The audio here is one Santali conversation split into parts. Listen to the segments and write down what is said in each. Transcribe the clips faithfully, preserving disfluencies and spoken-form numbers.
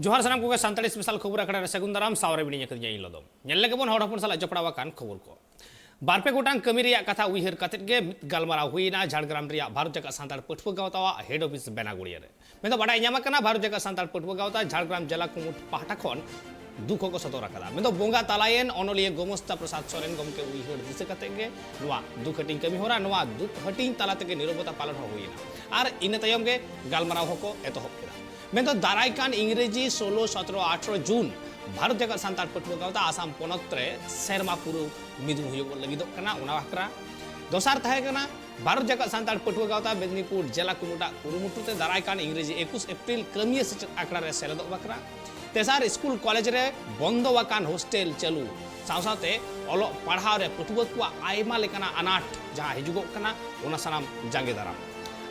ᱡᱚᱦᱟᱨ ᱥᱟᱱᱟᱢ ᱠᱚᱜᱮ᱾ ᱥᱟᱱᱛᱟᱲᱤ ᱥᱯᱮᱥᱟᱞ ᱠᱷᱚᱵᱚᱨ ᱟᱠᱷᱲᱟ ᱨᱮ ᱥᱟᱹᱜᱩᱱ ᱫᱟᱨᱟᱢ᱾ ᱥᱟᱶᱨᱮ ᱢᱤᱱᱟᱹᱧᱟ ᱠᱟᱹᱫᱤᱧᱟ ᱤᱧ ᱞᱚᱫᱚᱢ᱾ ᱧᱮᱞ ᱞᱮᱜᱮ ᱵᱚᱱ ᱦᱚᱲ ᱦᱚᱯᱚᱱ ᱥᱟᱞᱟᱜ ᱡᱚᱯᱲᱟᱣ ᱟᱠᱟᱱ ᱠᱷᱚᱵᱚᱨ ᱠᱚ᱾ ᱵᱟᱨ ᱯᱮ ᱜᱚᱴᱟᱝ ᱠᱟᱹᱢᱤ ᱨᱮᱭᱟᱜ ᱠᱟᱛᱷᱟ ᱩᱭᱦᱟᱹᱨ ᱠᱟᱛᱮᱫ ᱜᱮ ᱢᱤᱫ ᱜᱟᱞᱢᱟᱨᱟᱣ ᱦᱩᱭᱮᱱᱟ ᱡᱷᱟᱲᱜᱨᱟᱢ ᱨᱮᱭᱟᱜ ᱵᱷᱟᱨᱚᱛ ᱡᱟᱠᱟᱛ ᱥᱟᱱᱛᱟᱲ ᱯᱟᱹᱴᱷᱩᱣᱟᱹ ᱜᱟᱶᱛᱟᱣᱟᱜ ᱦᱮᱰ ᱚᱯᱷᱤᱥ ᱵᱮᱱᱟᱜᱩᱲᱤᱭᱟᱹ ᱨᱮ᱾ ᱢᱮᱱᱫᱚ ᱵᱟᱰᱟᱭ ᱧᱟᱢ ᱟᱠᱟᱱᱟ, ᱵᱷᱟᱨᱚᱛ ᱡᱟᱠᱟᱛ ᱥᱟᱱᱛᱟᱲ ᱯᱟᱹᱴᱷᱩᱣᱟᱹ ᱜᱟᱶᱛᱟ ᱡᱷᱟᱲᱜᱨᱟᱢ ᱡᱮᱞᱟ ᱠᱩᱢᱩᱴ ᱯᱟᱦᱴᱟ ᱠᱷᱚᱱ ᱫᱩᱠ ᱦᱚᱸᱠᱚ ᱥᱚᱫᱚᱨ ᱟᱠᱟᱫᱟ᱾ ᱢᱮᱱᱫᱚ ᱵᱚᱸᱜᱟ ᱛᱟᱞᱟᱭᱮᱱ ᱚᱱᱚᱞᱤᱭᱟᱹ ᱜᱳᱢᱚᱥᱛᱟ ᱯᱨᱚᱥᱟᱫᱽ ᱥᱚᱨᱮᱱ ᱜᱚᱢᱠᱮ ᱩᱭᱦᱟᱹᱨ ᱫᱤᱥᱟᱹ ᱠᱟᱛᱮᱫ ᱜᱮ ᱱᱚᱣᱟ ᱫᱩᱠ ᱦᱟᱹᱴᱤᱧ ᱠᱟᱹᱢᱤ ᱦᱚᱨᱟ, ᱱᱚᱣᱟ ᱫᱩᱠ ᱦᱟᱹᱴᱤᱧ ᱛᱟᱞᱟ ᱛᱮᱜᱮ ᱱᱤᱨᱚᱵᱚᱛᱟ ᱯᱟᱞᱚᱱ ᱦᱚᱸ ᱦᱩᱭᱮᱱᱟ᱾ ᱟᱨ ᱤᱱᱟᱹ ᱛᱟᱭᱚᱢ ᱜᱮ ᱜᱟᱞᱢᱟᱨᱟᱣ ᱦᱚᱸᱠᱚ ᱮᱛᱚᱦᱚᱵ ᱠᱮᱫᱟ᱾ ᱢᱮᱱᱫᱚ ᱫᱟᱨᱟᱭ ᱠᱟᱱ ᱤᱝᱨᱮᱡᱤ ᱥᱳᱞᱳ, ᱥᱚᱛᱨᱚ, ᱟᱴᱷᱨᱚ ᱡᱩᱱ ᱵᱷᱟᱨᱚᱛ ᱡᱟᱠᱟᱛ ᱥᱟᱱᱛᱟᱲ ᱯᱟᱹᱴᱷᱩᱣᱟᱹ ᱜᱟᱶᱛᱟ ᱟᱥᱟᱢ ᱯᱚᱱᱚᱛ ᱨᱮ ᱥᱮᱨᱢᱟ ᱯᱩᱨᱟᱹᱣ ᱢᱤᱫᱩᱱ ᱦᱩᱭᱩᱜ ᱞᱟᱹᱜᱤᱫᱚᱜ ᱠᱟᱱᱟ, ᱚᱱᱟ ᱵᱟᱠᱷᱨᱟ᱾ ᱫᱚᱥᱟᱨ ᱛᱟᱦᱮᱸ ᱠᱟᱱᱟ ᱵᱷᱟᱨᱚᱛ ᱡᱟᱠᱟᱛ ᱥᱟᱱᱛᱟᱲ ᱯᱟᱹᱴᱷᱩᱣᱟᱹ ᱜᱟᱶᱛᱟ ᱢᱮᱫᱽᱱᱤᱯᱩᱨ ᱡᱮᱞᱟ ᱠᱩᱢᱩᱴᱟᱜ ᱠᱩᱨᱩᱢᱩᱴᱩ ᱛᱮ ᱫᱟᱨᱟᱭ ᱠᱟᱱ ᱤᱝᱨᱮᱡᱤ ᱮᱠᱩᱥ ᱮᱯᱨᱤᱞ ᱠᱟᱹᱢᱤᱭᱟᱹ ᱥᱮᱪᱮᱫ ᱟᱠᱷᱲᱟ ᱨᱮ ᱥᱮᱞᱮᱫᱚᱜ ᱵᱟᱠᱷᱨᱟ᱾ ᱛᱮᱥᱟᱨ, ᱥᱠᱩᱞ ᱠᱚᱞᱮᱡᱽ ᱨᱮ ᱵᱚᱱᱫᱚ ᱟᱠᱟᱱ ᱦᱳᱥᱴᱮᱞ ᱪᱟᱹᱞᱩ ᱥᱟᱶ ᱥᱟᱶᱛᱮ ᱚᱞᱚᱜ ᱯᱟᱲᱦᱟᱣ ᱨᱮ ᱯᱟᱹᱴᱷᱩᱣᱟᱹ ᱠᱚᱣᱟᱜ ᱟᱭᱢᱟ ᱞᱮᱠᱟᱱᱟᱜ ᱟᱱᱟᱴ ᱡᱟᱦᱟᱸ ᱦᱤᱡᱩᱜᱚᱜ ᱠᱟᱱᱟ, ᱚᱱᱟ ᱥᱟᱱᱟᱢ ᱡᱟᱸᱜᱮ ᱫᱟᱨᱟᱢ᱾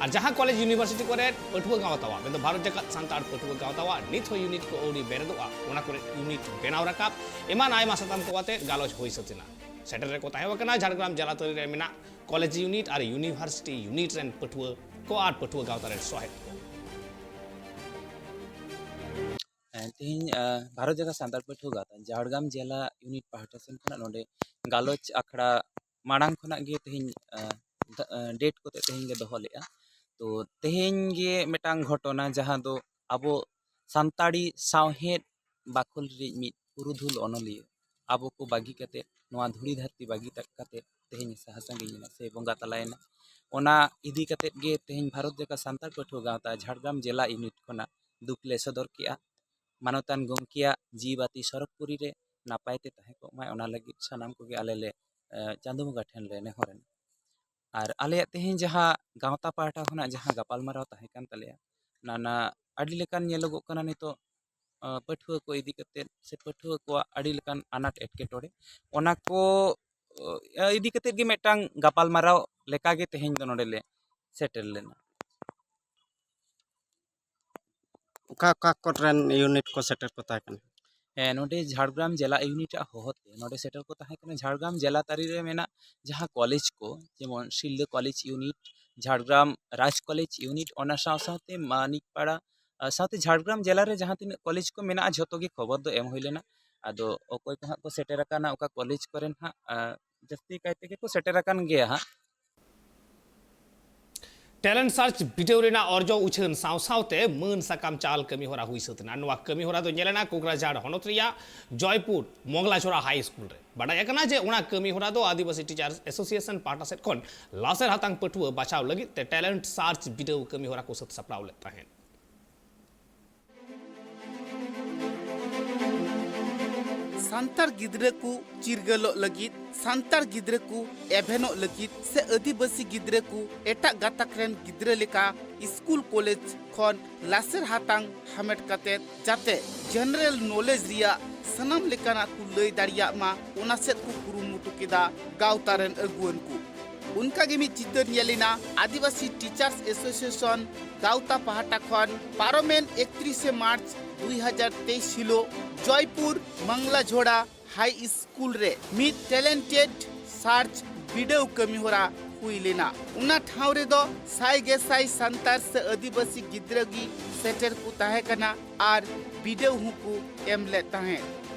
ᱟᱨ ᱡᱟᱦᱟᱸ ᱠᱚᱞᱮᱡᱽ ᱤᱭᱩᱱᱤᱵᱷᱟᱨᱥᱤᱴᱤ ᱠᱚᱨᱮ ᱯᱟᱹᱴᱷᱩᱣᱟᱹ ᱜᱟᱶᱛᱟᱣᱟᱜ, ᱢᱮᱱᱫᱚ ᱵᱷᱟᱨᱚᱛ ᱡᱟᱠᱟᱛ ᱥᱟᱱᱛᱟᱲ ᱯᱟᱹᱴᱷᱩᱣᱟᱹ ᱜᱟᱶᱛᱟᱣᱟᱜ ᱱᱤᱛ ᱦᱚᱸ ᱤᱭᱩᱱᱤᱴ ᱠᱚ ᱟᱹᱣᱨᱤ ᱵᱮᱨᱮᱫᱚᱜᱼᱟ, ᱚᱱᱟ ᱠᱚᱨᱮ ᱤᱭᱩᱱᱤᱴ ᱵᱮᱱᱟᱣ ᱨᱟᱠᱟᱵ, ᱮᱢᱟᱱ ᱟᱭᱢᱟ ᱥᱟᱛᱟᱢ ᱠᱚ ᱟᱛᱮ ᱜᱟᱞᱚᱪ ᱦᱩᱭ ᱥᱟᱹᱛ ᱮᱱᱟ᱾ ᱥᱮᱴᱮᱨ ᱨᱮᱠᱚ ᱛᱟᱦᱮᱸ ᱠᱟᱱᱟ ᱡᱷᱟᱲᱜᱨᱟᱢ ᱡᱮᱞᱟ ᱛᱟᱹᱨᱤ ᱨᱮ ᱢᱮᱱᱟᱜ ᱠᱚᱞᱮᱡᱽ ᱤᱭᱩᱱᱤᱴ ᱟᱨ ᱤᱭᱩᱱᱤᱵᱷᱟᱨᱥᱤᱴᱤ ᱤᱭᱩᱱᱤᱴ ᱨᱮᱱ ᱯᱟᱹᱴᱷᱩᱣᱟᱹ ᱠᱚ ᱟᱨ ᱯᱟᱹᱴᱷᱩᱣᱟᱹ ᱜᱟᱶᱛᱟ ᱨᱮᱱ ᱥᱚᱦᱮᱫ ᱠᱚ᱾ ᱦᱮᱸ, ᱛᱮᱦᱮᱧ, ᱟᱸ, ᱵᱷᱟᱨᱚᱛ ᱡᱟᱠᱟᱛ ᱥᱟᱱᱛᱟᱲ ᱯᱟᱹᱴᱷᱩᱣᱟᱹ ᱜᱟᱶᱛᱟ ᱡᱷᱟᱲᱜᱨᱟᱢ ᱡᱮᱞᱟ ᱤᱭᱩᱱᱤᱴ ᱯᱟᱦᱴᱟ ᱥᱮᱱ ᱠᱷᱚᱱᱟᱜ ᱱᱚᱰᱮ ᱜᱟᱞᱚᱪ ᱟᱠᱷᱲᱟ ᱢᱟᱲᱟᱝ ᱠᱷᱚᱱᱟᱜ ᱜᱮ ᱛᱮᱦᱮᱧ, ᱟᱸ, ᱫᱟ-, ᱟᱸ, ᱰᱮᱴ ᱠᱚᱛᱮ ᱛᱮᱦᱮᱧ ᱞᱮ ᱫᱚᱦᱚ ᱞᱮᱫᱼᱟ᱾ ᱛᱚ, ᱛᱮᱦᱮᱧ ᱜᱮ ᱢᱤᱫᱴᱟᱝ ᱜᱷᱚᱴᱚᱱᱟ, ᱡᱟᱦᱟᱸ ᱫᱚ ᱟᱵᱚ ᱥᱟᱱᱛᱟᱲᱤ ᱥᱟᱶᱦᱮᱫ ᱵᱟᱠᱷᱳᱞ ᱨᱤᱱᱤᱡ ᱢᱤᱫ ᱯᱩᱨᱩᱫᱷᱩᱞ ᱚᱱᱚᱞᱤᱭᱟᱹ ᱟᱵᱚ ᱠᱚ ᱵᱟᱹᱜᱤ ᱠᱟᱛᱮ, ᱱᱚᱣᱟ ᱫᱷᱩᱲᱤ ᱫᱷᱟᱹᱨᱛᱤ ᱵᱟᱹᱜᱤ ᱛᱟ-, ᱠᱟᱛᱮ ᱛᱮᱦᱮᱧ ᱥᱟᱦᱟ ᱥᱟᱺᱜᱤᱧ ᱮᱱᱟ ᱥᱮ ᱵᱚᱸᱜᱟ ᱛᱟᱞᱟᱭᱮᱱᱟ᱾ ᱚᱱᱟ ᱤᱫᱤ ᱠᱟᱛᱮ ᱜᱮ ᱛᱮᱦᱮᱧ ᱵᱷᱟᱨᱚᱛ ᱡᱟᱠᱟᱛ ᱥᱟᱱᱛᱟᱲ ᱯᱟᱹᱴᱷᱩᱣᱟᱹ ᱜᱟᱶᱛᱟ ᱡᱷᱟᱲᱜᱨᱟᱢ ᱡᱮᱞᱟ ᱤᱭᱩᱱᱤᱴ ᱠᱷᱚᱱᱟᱜ ᱫᱩᱠ ᱞᱮ ᱥᱚᱫᱚᱨ ᱠᱮᱜᱼᱟ᱾ ᱢᱟᱱᱚᱛᱟᱱ ᱜᱚᱢᱠᱮᱭᱟᱜ ᱡᱤᱣᱤ ᱵᱟᱹᱛᱤ ᱥᱚᱨᱚᱜᱽᱯᱩᱨᱤ ᱨᱮ ᱱᱟᱯᱟᱭ ᱛᱮ ᱛᱟᱦᱮᱸ ᱠᱚᱜ ᱢᱟᱭ, ᱚᱱᱟ ᱞᱟᱹᱜᱤᱫ ᱥᱟᱱᱟᱢ ᱠᱚᱜᱮ ᱟᱞᱮ ᱞᱮ, ᱮ, ᱪᱟᱸᱫᱳ ᱵᱚᱸᱜᱟ ᱴᱷᱮᱱ ᱞᱮ ᱱᱮᱦᱚᱨ ᱮᱱᱟ᱾ ᱟᱨ ᱟᱞᱮᱭᱟᱜ ᱛᱮᱦᱮᱧ ᱡᱟᱦᱟᱸ ᱜᱟᱶᱛᱟ ᱯᱟᱦᱴᱟ ᱠᱷᱚᱱᱟᱜ ᱡᱟᱦᱟᱸ ᱜᱟᱯᱟᱞᱢᱟᱨᱟᱣ ᱛᱟᱦᱮᱸ ᱠᱟᱱ ᱛᱟᱞᱮᱭᱟ, ᱱᱟᱱᱟ ᱟᱹᱰᱤ ᱞᱮᱠᱟᱱ ᱧᱮᱞᱚᱜᱚᱜ ᱠᱟᱱᱟ ᱱᱤᱛᱚᱜ, ᱟᱸ, ᱯᱟᱹᱴᱷᱩᱣᱟᱹ ᱠᱚ ᱤᱫᱤ ᱠᱟᱛᱮᱫ ᱥᱮ ᱯᱟᱹᱴᱷᱩᱣᱟᱹ ᱠᱚᱣᱟᱜ ᱟᱹᱰᱤ ᱞᱮᱠᱟᱱ ᱟᱱᱟᱴ ᱮᱴᱠᱮᱴᱚᱬᱮ, ᱚᱱᱟ ᱠᱚ, ᱟᱸ, ᱤᱫᱤ ᱠᱟᱛᱮᱫ ᱜᱮ ᱢᱤᱫᱴᱟᱝ ᱜᱟᱯᱟᱞᱢᱟᱨᱟᱣ ᱞᱮᱠᱟ ᱜᱮ ᱛᱮᱦᱮᱧ ᱫᱚ ᱱᱚᱰᱮ ᱞᱮ ᱥᱮᱴᱮᱨ ᱞᱮᱱᱟ᱾ ᱚᱠᱟ ᱚᱠᱟ ᱠᱚᱨᱮᱱ ᱤᱭᱩᱱᱤᱴ ᱠᱚ ᱥᱮᱴᱮᱨ ᱠᱚ ᱛᱟᱦᱮᱸ ᱠᱟᱱᱟ? ᱦᱮᱸ, ᱱᱚᱰᱮ ᱡᱷᱟᱲᱜᱨᱟᱢ ᱡᱮᱞᱟ ᱤᱭᱩᱱᱤᱴ ᱟᱜ ᱦᱚᱦᱚ ᱛᱮ ᱱᱚᱰᱮ ᱥᱮᱴᱮᱨ ᱠᱚ ᱛᱟᱦᱮᱸ ᱠᱟᱱᱟ ᱡᱷᱟᱲᱜᱨᱟᱢ ᱡᱮᱞᱟ ᱛᱟᱹᱨᱤ ᱨᱮ ᱢᱮᱱᱟᱜ ᱡᱟᱦᱟᱸ ᱠᱚᱞᱮᱡᱽ ᱠᱚ, ᱡᱮᱢᱚᱱ ᱥᱤᱞᱫᱟᱹ ᱠᱚᱞᱮᱡᱽ ᱤᱭᱩᱱᱤᱴ, ᱡᱷᱟᱲᱜᱨᱟᱢ ᱨᱟᱡᱽ ᱠᱚᱞᱮᱡᱽ ᱤᱭᱩᱱᱤᱴ, ᱚᱱᱟ ᱥᱟᱶ ᱥᱟᱶᱛᱮ ᱢᱟᱱᱤᱠᱯᱟᱲᱟ, ᱟᱨ ᱥᱟᱶᱛᱮ ᱡᱷᱟᱲᱜᱨᱟᱢ ᱡᱮᱞᱟ ᱨᱮ ᱡᱟᱦᱟᱸ ᱛᱤᱱᱟᱹᱜ ᱠᱚᱞᱮᱡᱽ ᱠᱚ ᱢᱮᱱᱟᱜᱼᱟ, ᱡᱷᱚᱛᱚ ᱜᱮ ᱠᱷᱚᱵᱚᱨ ᱫᱚ ᱮᱢ ᱦᱩᱭ ᱞᱮᱱᱟ᱾ ᱟᱫᱚ ᱚᱠᱚᱭ ᱠᱚ ᱦᱟᱸᱜ ᱠᱚ ᱥᱮᱴᱮᱨ ᱟᱠᱟᱱᱟ ᱚᱠᱟ ᱠᱚᱞᱮᱡᱽ ᱠᱚᱨᱮᱱ ᱦᱟᱸᱜ, ᱟᱨ ᱡᱟᱹᱥᱛᱤ ᱠᱟᱭ ᱛᱮᱜᱮ ᱠᱚ ᱥᱮᱴᱮᱨ ᱟᱠᱟᱱ ᱜᱮᱭᱟ ᱦᱟᱸᱜ᱾ ᱴᱮᱞᱮᱱᱴ ᱥᱟᱨᱪ ᱵᱤᱰᱟᱹᱣ ᱨᱮᱱᱟᱜ ᱚᱨᱡᱚ ᱩᱪᱷᱟᱹᱱ ᱥᱟᱶ ᱥᱟᱶᱛᱮ ᱢᱟᱹᱱ ᱥᱟᱠᱟᱢ ᱪᱟᱞ ᱠᱟᱹᱢᱤ ᱦᱚᱨᱟ ᱦᱩᱭ ᱥᱟᱹᱛ ᱮᱱᱟ᱾ ᱱᱚᱣᱟ ᱠᱟᱹᱢᱤ ᱦᱚᱨᱟ ᱫᱚ ᱧᱮᱞ ᱮᱱᱟ ᱠᱳᱠᱨᱟᱡᱷᱟᱲ ᱦᱚᱱᱚᱛ ᱨᱮᱭᱟᱜ ᱡᱚᱭᱯᱩᱨ ᱢᱚᱝᱞᱟᱪᱷᱚᱲᱟ ᱦᱟᱭ ᱥᱠᱩᱞ ᱨᱮ᱾ ᱵᱟᱰᱟᱭ ᱟᱠᱟᱱᱟ ᱡᱮ ᱚᱱᱟ ᱠᱟᱹᱢᱤ ᱦᱚᱨᱟ ᱫᱚ ᱟᱹᱫᱤᱵᱟᱹᱥᱤ ᱴᱤᱪᱟᱨᱥ ᱮᱥᱳᱥᱤᱭᱮᱥᱚᱱ ᱯᱟᱦᱴᱟ ᱥᱮᱫ ᱠᱷᱚᱱ ᱞᱟᱥᱮᱨ ᱦᱟᱛᱟᱝ ᱯᱟᱹᱴᱷᱩᱣᱟᱹ ᱵᱟᱪᱷᱟᱣ ᱞᱟᱹᱜᱤᱫ ᱛᱮ ᱴᱮᱞᱮᱱᱴ ᱥᱟᱨᱪ ᱵᱤᱰᱟᱹᱣ ᱠᱟᱹᱢᱤ ᱦᱚᱨᱟ ᱠᱚ ᱥᱟᱹᱛ ᱥᱟᱯᱲᱟᱣ ᱞᱮᱫ ᱛᱟᱦᱮᱸᱫ᱾ ᱥᱟᱱᱛᱟᱲ ᱜᱤᱫᱽᱨᱟᱹ ᱠᱚ ᱪᱤᱨᱜᱟᱹᱞᱚᱜ ᱞᱟᱹᱜᱤᱫ, ᱥᱟᱱᱛᱟᱲ ᱜᱤᱫᱽᱨᱟᱹ ᱠᱚ ᱮᱵᱷᱮᱱᱚᱜ ᱞᱟᱹᱜᱤᱫ ᱥᱮ ᱟᱹᱫᱤᱵᱟᱹᱥᱤ ᱜᱤᱫᱽᱨᱟᱹ ᱠᱚ ᱮᱴᱟᱜ ᱜᱟᱛᱟᱠ ᱨᱮᱱ ᱜᱤᱫᱽᱨᱟᱹ ᱞᱮᱠᱟ ᱥᱠᱩᱞ ᱠᱚᱞᱮᱡᱽ ᱠᱷᱚᱱ ᱞᱟᱥᱮᱨ ᱦᱟᱛᱟᱝ ᱦᱟᱢᱮᱴ ᱠᱟᱛᱮ ᱡᱟᱛᱮ ᱡᱮᱱᱟᱨᱮᱞ ᱱᱚᱞᱮᱡᱽ ᱨᱮᱭᱟᱜ ᱥᱟᱱᱟᱢ ᱞᱮᱠᱟᱱᱟᱜ ᱠᱚ ᱞᱟᱹᱭ ᱫᱟᱲᱮᱭᱟᱜ ᱢᱟ, ᱚᱱᱟ ᱥᱮᱫ ᱠᱚ ᱠᱩᱨᱩᱢᱩᱴᱩ ᱠᱮᱫᱟ ᱜᱟᱶᱛᱟ ᱨᱮᱱ ᱟᱹᱜᱩᱣᱟᱹᱱ ᱠᱚ᱾ ᱚᱱᱠᱟ ᱜᱮ ᱢᱤᱫ ᱪᱤᱛᱟᱹᱨ ᱧᱮᱞ ᱮᱱᱟ ᱟᱹᱫᱤᱵᱟᱹᱥᱤ ᱴᱤᱪᱟᱨᱥ ᱮᱥᱳᱥᱤᱭᱮᱥᱚᱱ ᱜᱟᱶᱛᱟ ᱯᱟᱦᱴᱟ ᱠᱷᱚᱱ ᱯᱟᱨᱚᱢᱮᱱ ᱮᱠᱛᱨᱤᱥᱮ ᱢᱟᱨᱪ ᱫᱩᱭ ᱦᱟᱡᱟᱨ ᱛᱮᱭᱤᱥ ᱦᱤᱞᱳᱜ ᱡᱚᱭᱯᱩᱨ ᱢᱟᱝᱞᱟᱡᱷᱳᱲᱟ ᱦᱟᱭ ᱥᱠᱩᱞ ᱨᱮ ᱢᱤᱫ ᱴᱮᱞᱮᱱᱴᱮᱰ ᱥᱟᱨᱪ ᱵᱤᱰᱟᱹᱣ ᱠᱟᱹᱢᱤᱦᱚᱨᱟ ᱦᱩᱭ ᱞᱮᱱᱟ᱾ ᱚᱱᱟ ᱴᱷᱟᱶ ᱨᱮᱫᱚ ᱥᱟᱭ ᱜᱮ ᱥᱟᱭ ᱥᱟᱱᱛᱟᱲ ᱥᱮ ᱟᱹᱫᱤᱵᱟᱹᱥᱤ ᱜᱤᱫᱽᱨᱟᱹ ᱜᱮ ᱥᱮᱴᱮᱨ ᱠᱚ ᱛᱟᱦᱮᱸ ᱠᱟᱱᱟ ᱟᱨ ᱵᱤᱰᱟᱹᱣ ᱦᱚᱸᱠᱚ ᱮᱢ ᱞᱮᱫ ᱛᱟᱦᱮᱸᱫ᱾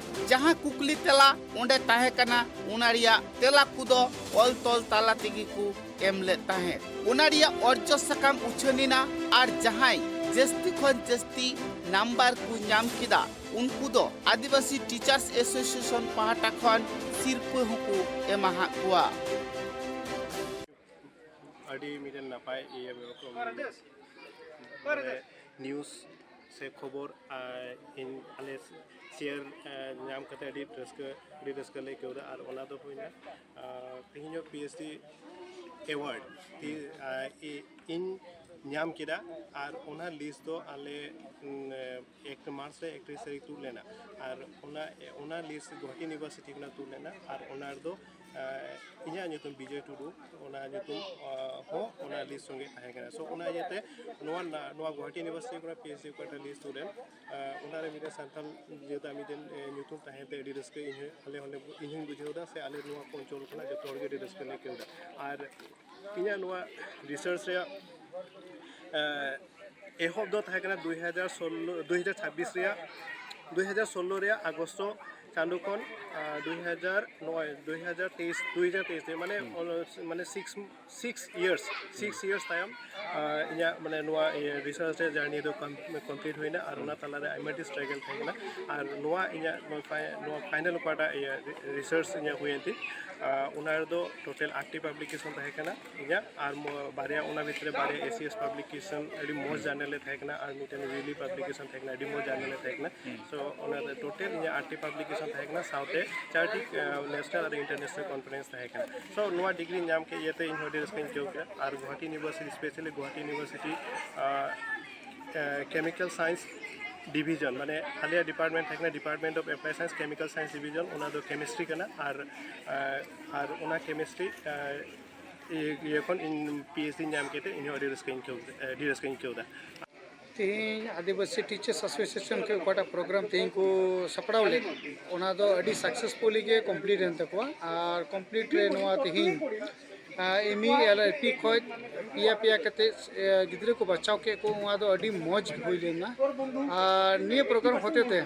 ᱡᱟᱦᱟᱸ ᱠᱩᱠᱞᱤ ᱛᱮᱞᱟ ᱚᱸᱰᱮ ᱛᱟᱦᱮᱸ ᱠᱟᱱᱟ, ᱚᱱᱟ ᱨᱮᱭᱟᱜ ᱛᱮᱞᱟ ᱠᱚᱫᱚ ᱚᱞ ᱛᱚᱞ ᱛᱟᱞᱟ ᱛᱮᱜᱮ ᱠᱚ ᱮᱢ ᱞᱮᱫ ᱛᱟᱦᱮᱸᱫ᱾ ᱚᱱᱟ ᱨᱮᱭᱟᱜ ᱚᱨᱡᱚ ᱥᱟᱠᱟᱢ ᱩᱪᱷᱟᱹᱱ ᱮᱱᱟ ᱟᱨ ᱡᱟᱦᱟᱸᱭ ᱡᱟᱹᱥᱛᱤ ᱠᱷᱚᱱ ᱡᱟᱹᱥᱛᱤ ᱱᱟᱢᱵᱟᱨ ᱠᱚ ᱧᱟᱢ ᱠᱮᱫᱟ, ᱩᱱᱠᱩ ᱫᱚ ᱟᱹᱫᱤᱵᱟᱹᱥᱤ ᱴᱤᱪᱟᱨᱥ ᱮᱥᱳᱥᱤᱭᱮᱥᱚᱱ ᱯᱟᱦᱴᱟ ᱠᱷᱚᱱ ᱥᱤᱨᱯᱟᱹ ᱦᱚᱸᱠᱚ ᱮᱢᱟᱦᱟᱫ ᱠᱚᱣᱟ᱾ ᱟᱹᱰᱤ ᱢᱤᱫᱴᱮᱱ ᱱᱟᱯᱟᱭ ᱤᱭᱟᱹ ᱢᱟᱱᱮ ᱱᱤᱭᱩᱡᱽ ᱥᱮ ᱠᱷᱚᱵᱚᱨ ᱤᱧ ᱟᱞᱮ ᱥᱮᱭᱟᱨ ᱧᱟᱢ ᱠᱟᱛᱮ ᱟᱹᱰᱤ ᱨᱟᱹᱥᱠᱟᱹ ᱟᱹᱰᱤ ᱨᱟᱹᱥᱠᱟᱹ ᱞᱮ ᱟᱹᱭᱠᱟᱹᱣ ᱮᱫᱟ᱾ ᱟᱨ ᱚᱱᱟ ᱫᱚ ᱦᱩᱭᱱᱟ ᱛᱮᱦᱮᱧᱚᱜ ᱯᱤ ᱮᱭᱤᱪ ᱰᱤ ᱮᱣᱟᱨᱰ ᱤᱧ ᱧᱟᱢ ᱠᱮᱫᱟ᱾ ᱟᱨ ᱚᱱᱟ ᱞᱤᱥᱴ ᱫᱚ ᱟᱞᱮ ᱮᱠ ᱢᱟᱨᱪ ᱨᱮ ᱮᱠᱛᱨᱤᱥ ᱛᱟᱹᱨᱤᱠᱷ ᱛᱩᱫ ᱞᱮᱱᱟ᱾ ᱟᱨ ᱚᱱᱟ ᱚᱱᱟ ᱞᱤᱥᱴ ᱜᱩᱣᱟᱦᱟᱴᱤ ᱤᱭᱩᱱᱤᱵᱷᱟᱨᱥᱤᱴᱤ ᱠᱷᱚᱱᱟᱜ ᱛᱩᱫ ᱞᱮᱱᱟ᱾ ᱟᱨ ᱚᱱᱟ ᱨᱮᱫᱚ ᱤᱧᱟᱹᱜ ᱧᱩᱛᱩᱢ ᱵᱤᱡᱚᱭ ᱴᱩᱰᱩ, ᱚᱱᱟ ᱧᱩᱛᱩᱢ ᱦᱚᱸ ᱚᱱᱟ ᱞᱤᱥᱴ ᱥᱚᱸᱜᱮ ᱛᱟᱦᱮᱸ ᱠᱟᱱᱟ᱾ ᱥᱳ ᱚᱱᱟ ᱤᱭᱟᱹᱛᱮ ᱱᱚᱣᱟ ᱱᱚᱣᱟ ᱜᱩᱣᱟᱦᱟᱴᱤ ᱤᱭᱩᱱᱤᱵᱷᱟᱨᱥᱤᱴᱤ ᱠᱷᱚᱱᱟᱜ ᱯᱤ ᱮᱭᱤᱪ ᱰᱤ ᱚᱠᱟᱴᱟᱜ ᱞᱤᱥᱴ ᱛᱩᱫ ᱞᱮᱱ, ᱚᱱᱟ ᱨᱮ ᱢᱤᱫᱴᱮᱱ ᱥᱟᱱᱛᱟᱲ ᱡᱟᱹᱛᱟᱜ ᱢᱤᱫᱴᱮᱱ ᱧᱩᱛᱩᱢ ᱛᱟᱦᱮᱸ ᱛᱮ ᱟᱹᱰᱤ ᱨᱟᱹᱥᱠᱟᱹ ᱤᱧ ᱦᱚᱸ ᱟᱞᱮ ᱦᱚᱸᱞᱮ ᱤᱧ ᱦᱚᱸᱧ ᱵᱩᱡᱷᱟᱹᱣ ᱮᱫᱟ ᱥᱮ ᱟᱞᱮ ᱱᱚᱣᱟ ᱚᱧᱪᱚᱞ ᱠᱷᱚᱱᱟᱜ ᱡᱚᱛᱚ ᱦᱚᱲ ᱜᱮ ᱟᱹᱰᱤ ᱨᱟᱹᱥᱠᱟᱹ ᱞᱮ ᱟᱹᱭᱠᱟᱹᱣ ᱮᱫᱟ᱾ ᱟᱨ ᱤᱧᱟᱹᱜ ᱱᱚᱣᱟ ᱨᱤᱥᱟᱨᱪ ᱨᱮᱭᱟᱜ ᱮᱦᱚᱵ ᱫᱚ ᱛᱟᱦᱮᱸ ᱠᱟᱱᱟ ᱫᱩᱭ ᱦᱟᱡᱟᱨ ᱥᱳᱞᱞᱳ, ᱫᱩᱭ ᱦᱟᱡᱟᱨ ᱪᱷᱟᱵᱵᱤᱥ ᱨᱮᱭᱟᱜ, ᱫᱩᱭ ᱦᱟᱡᱟᱨ ᱥᱳᱞᱞᱳ ᱨᱮᱭᱟᱜ ᱟᱜᱚᱥᱴ ᱪᱟᱸᱫᱳ ᱠᱷᱚᱱ, ᱟᱨ, ᱫᱩᱭ ᱦᱟᱡᱟᱨ, ᱱᱚᱜᱼᱚᱭ ᱫᱩᱭ ᱦᱟᱡᱟᱨ ᱛᱮᱭᱤᱥ, ᱫᱩᱭ ᱦᱟᱡᱟᱨ ᱛᱮᱭᱤᱥ ᱨᱮ, ᱢᱟᱱᱮ, ᱦᱩᱸ᱾ ᱚᱱ-, ᱢᱟᱱᱮ, six, six years, six years ᱛᱟᱭᱚᱢ, ᱟᱨ, ᱤᱧᱟᱹᱜ, ᱢᱟᱱᱮ, ᱱᱚᱣᱟ, ᱤᱭᱟᱹ, research ᱨᱮ journey ᱫᱚ com-, complete ᱦᱩᱭᱱᱟ, ᱟᱨ ᱚᱱᱟ ᱛᱟᱞᱟᱨᱮ ᱟᱭᱢᱟ ᱰᱷᱮᱨ struggle ᱛᱟᱦᱮᱸ ᱠᱟᱱᱟ᱾ ᱟᱨ ᱱᱚᱣᱟ ᱤᱧᱟᱹᱜ ᱱᱚᱣᱟ fi-, ᱱᱚᱣᱟ final ᱚᱠᱟᱴᱟᱜ, ᱤᱭᱟᱹ, research ᱤᱧᱟᱹᱜ ᱦᱩᱭᱮᱱ ᱛᱤᱧ, ᱟᱨ, ᱚᱱᱟ ᱨᱮᱫᱚ total ᱟᱴᱴᱤ publication ᱛᱟᱦᱮᱸ ᱠᱟᱱᱟ ᱤᱧᱟᱹᱜ, ᱟᱨ ᱢᱚ-, ᱵᱟᱨᱭᱟ, ᱚᱱᱟ ᱵᱷᱤᱛᱨᱤ ᱨᱮ ᱵᱟᱨᱭᱟ A C S publication, ᱟᱹᱰᱤ ᱢᱚᱡᱽ journal ᱮ ᱛᱟᱦᱮᱸ ᱠᱟᱱᱟ, ᱟᱨ ᱢᱤᱫᱴᱮᱱ weekly publication ᱛᱟᱦᱮᱸ ᱠᱟᱱᱟ, ᱟᱹᱰᱤ ᱢᱚᱡᱽ journal ᱮ ᱛᱟᱦᱮᱸ ᱠᱟᱱᱟ᱾ ᱦᱩᱸ᱾ So, ᱚᱱᱟ ᱫᱚ total ᱤᱧᱟᱹᱜ ᱟᱴᱴᱤ publication ᱛᱟᱦᱮᱸ ᱠᱟᱱᱟ, ᱥᱟᱶᱛᱮ ᱪᱟᱨᱴᱤ, ᱟᱸ, national ᱟᱨ international conference ᱛᱟᱦᱮᱸ ᱠᱟᱱᱟ᱾ So, ᱱᱚᱣᱟ degree ᱧᱟᱢ ᱠᱮᱫ ᱤᱭᱟᱹᱛᱮ ᱤᱧ ᱦᱚᱸ ᱟᱹᱰᱤ ᱨᱟᱹᱥᱠᱟᱹᱧ ᱟᱹᱭᱠᱟᱹᱣ ᱠᱮᱫᱟ᱾ ᱟᱨ Guwahati University, specially Guwahati University, ᱟᱸ, ᱟᱸ, Chemical Science Division, ᱢᱟᱱᱮ ᱟᱞᱮᱭᱟᱜ department ᱛᱟᱦᱮᱸ ᱠᱟᱱᱟ Department of Applied Science, Chemical Science Division, ᱚᱱᱟ ᱫᱚ chemistry ᱠᱟᱱᱟ᱾ ᱟᱨ, ᱟᱸ, ᱟᱨ ᱚᱱᱟ chemistry, ᱟᱸ, ᱤᱭᱟᱹ, ᱤᱭᱟᱹ ᱠᱷᱚᱱ ᱤᱧ P H D ᱧᱟᱢ ᱠᱮᱫ ᱛᱮ ᱤᱧ ᱦᱚᱸ ᱟᱹᱰᱤ ᱨᱟᱹᱥᱠᱟᱹᱧ ᱟᱹᱭᱠᱟᱹᱣ ᱠᱮᱫᱟ, ᱟᱹᱰᱤ ᱨᱟᱹᱥᱠᱟᱹᱧ ᱟᱹᱭᱠᱟᱹᱣ ᱮᱫᱟ᱾ ᱛᱮᱦᱮᱧ ᱟᱹᱫᱤᱵᱟᱹᱥᱤ Teachers Association ᱠᱷᱚᱱ ᱚᱠᱟᱴᱟᱜ program ᱛᱮᱦᱮᱧ ᱠᱚ ᱥᱟᱯᱲᱟᱣ ᱞᱮᱫ, ᱚᱱᱟ ᱫᱚ ᱟᱹᱰᱤ successfully ᱜᱮ complete ᱮᱱ ᱛᱟᱠᱚᱣᱟ᱾ ᱟᱨ complete ᱨᱮ ᱱᱚᱣᱟ ᱛᱮᱦᱮᱧ, ᱟᱨ, M E L L P ᱠᱷᱚᱡ ᱯᱮᱭᱟ ᱯᱮᱭᱟ ᱠᱟᱛᱮ, ᱮ, ᱜᱤᱫᱽᱨᱟᱹ ᱠᱚ ᱵᱟᱪᱷᱟᱣ ᱠᱮᱫ ᱠᱚ, ᱱᱚᱣᱟ ᱫᱚ ᱟᱹᱰᱤ ᱢᱚᱡᱽ ᱦᱩᱭ ᱞᱮᱱᱟ᱾ ᱟᱨ ᱱᱤᱭᱟᱹ program ᱦᱚᱛᱮ ᱛᱮ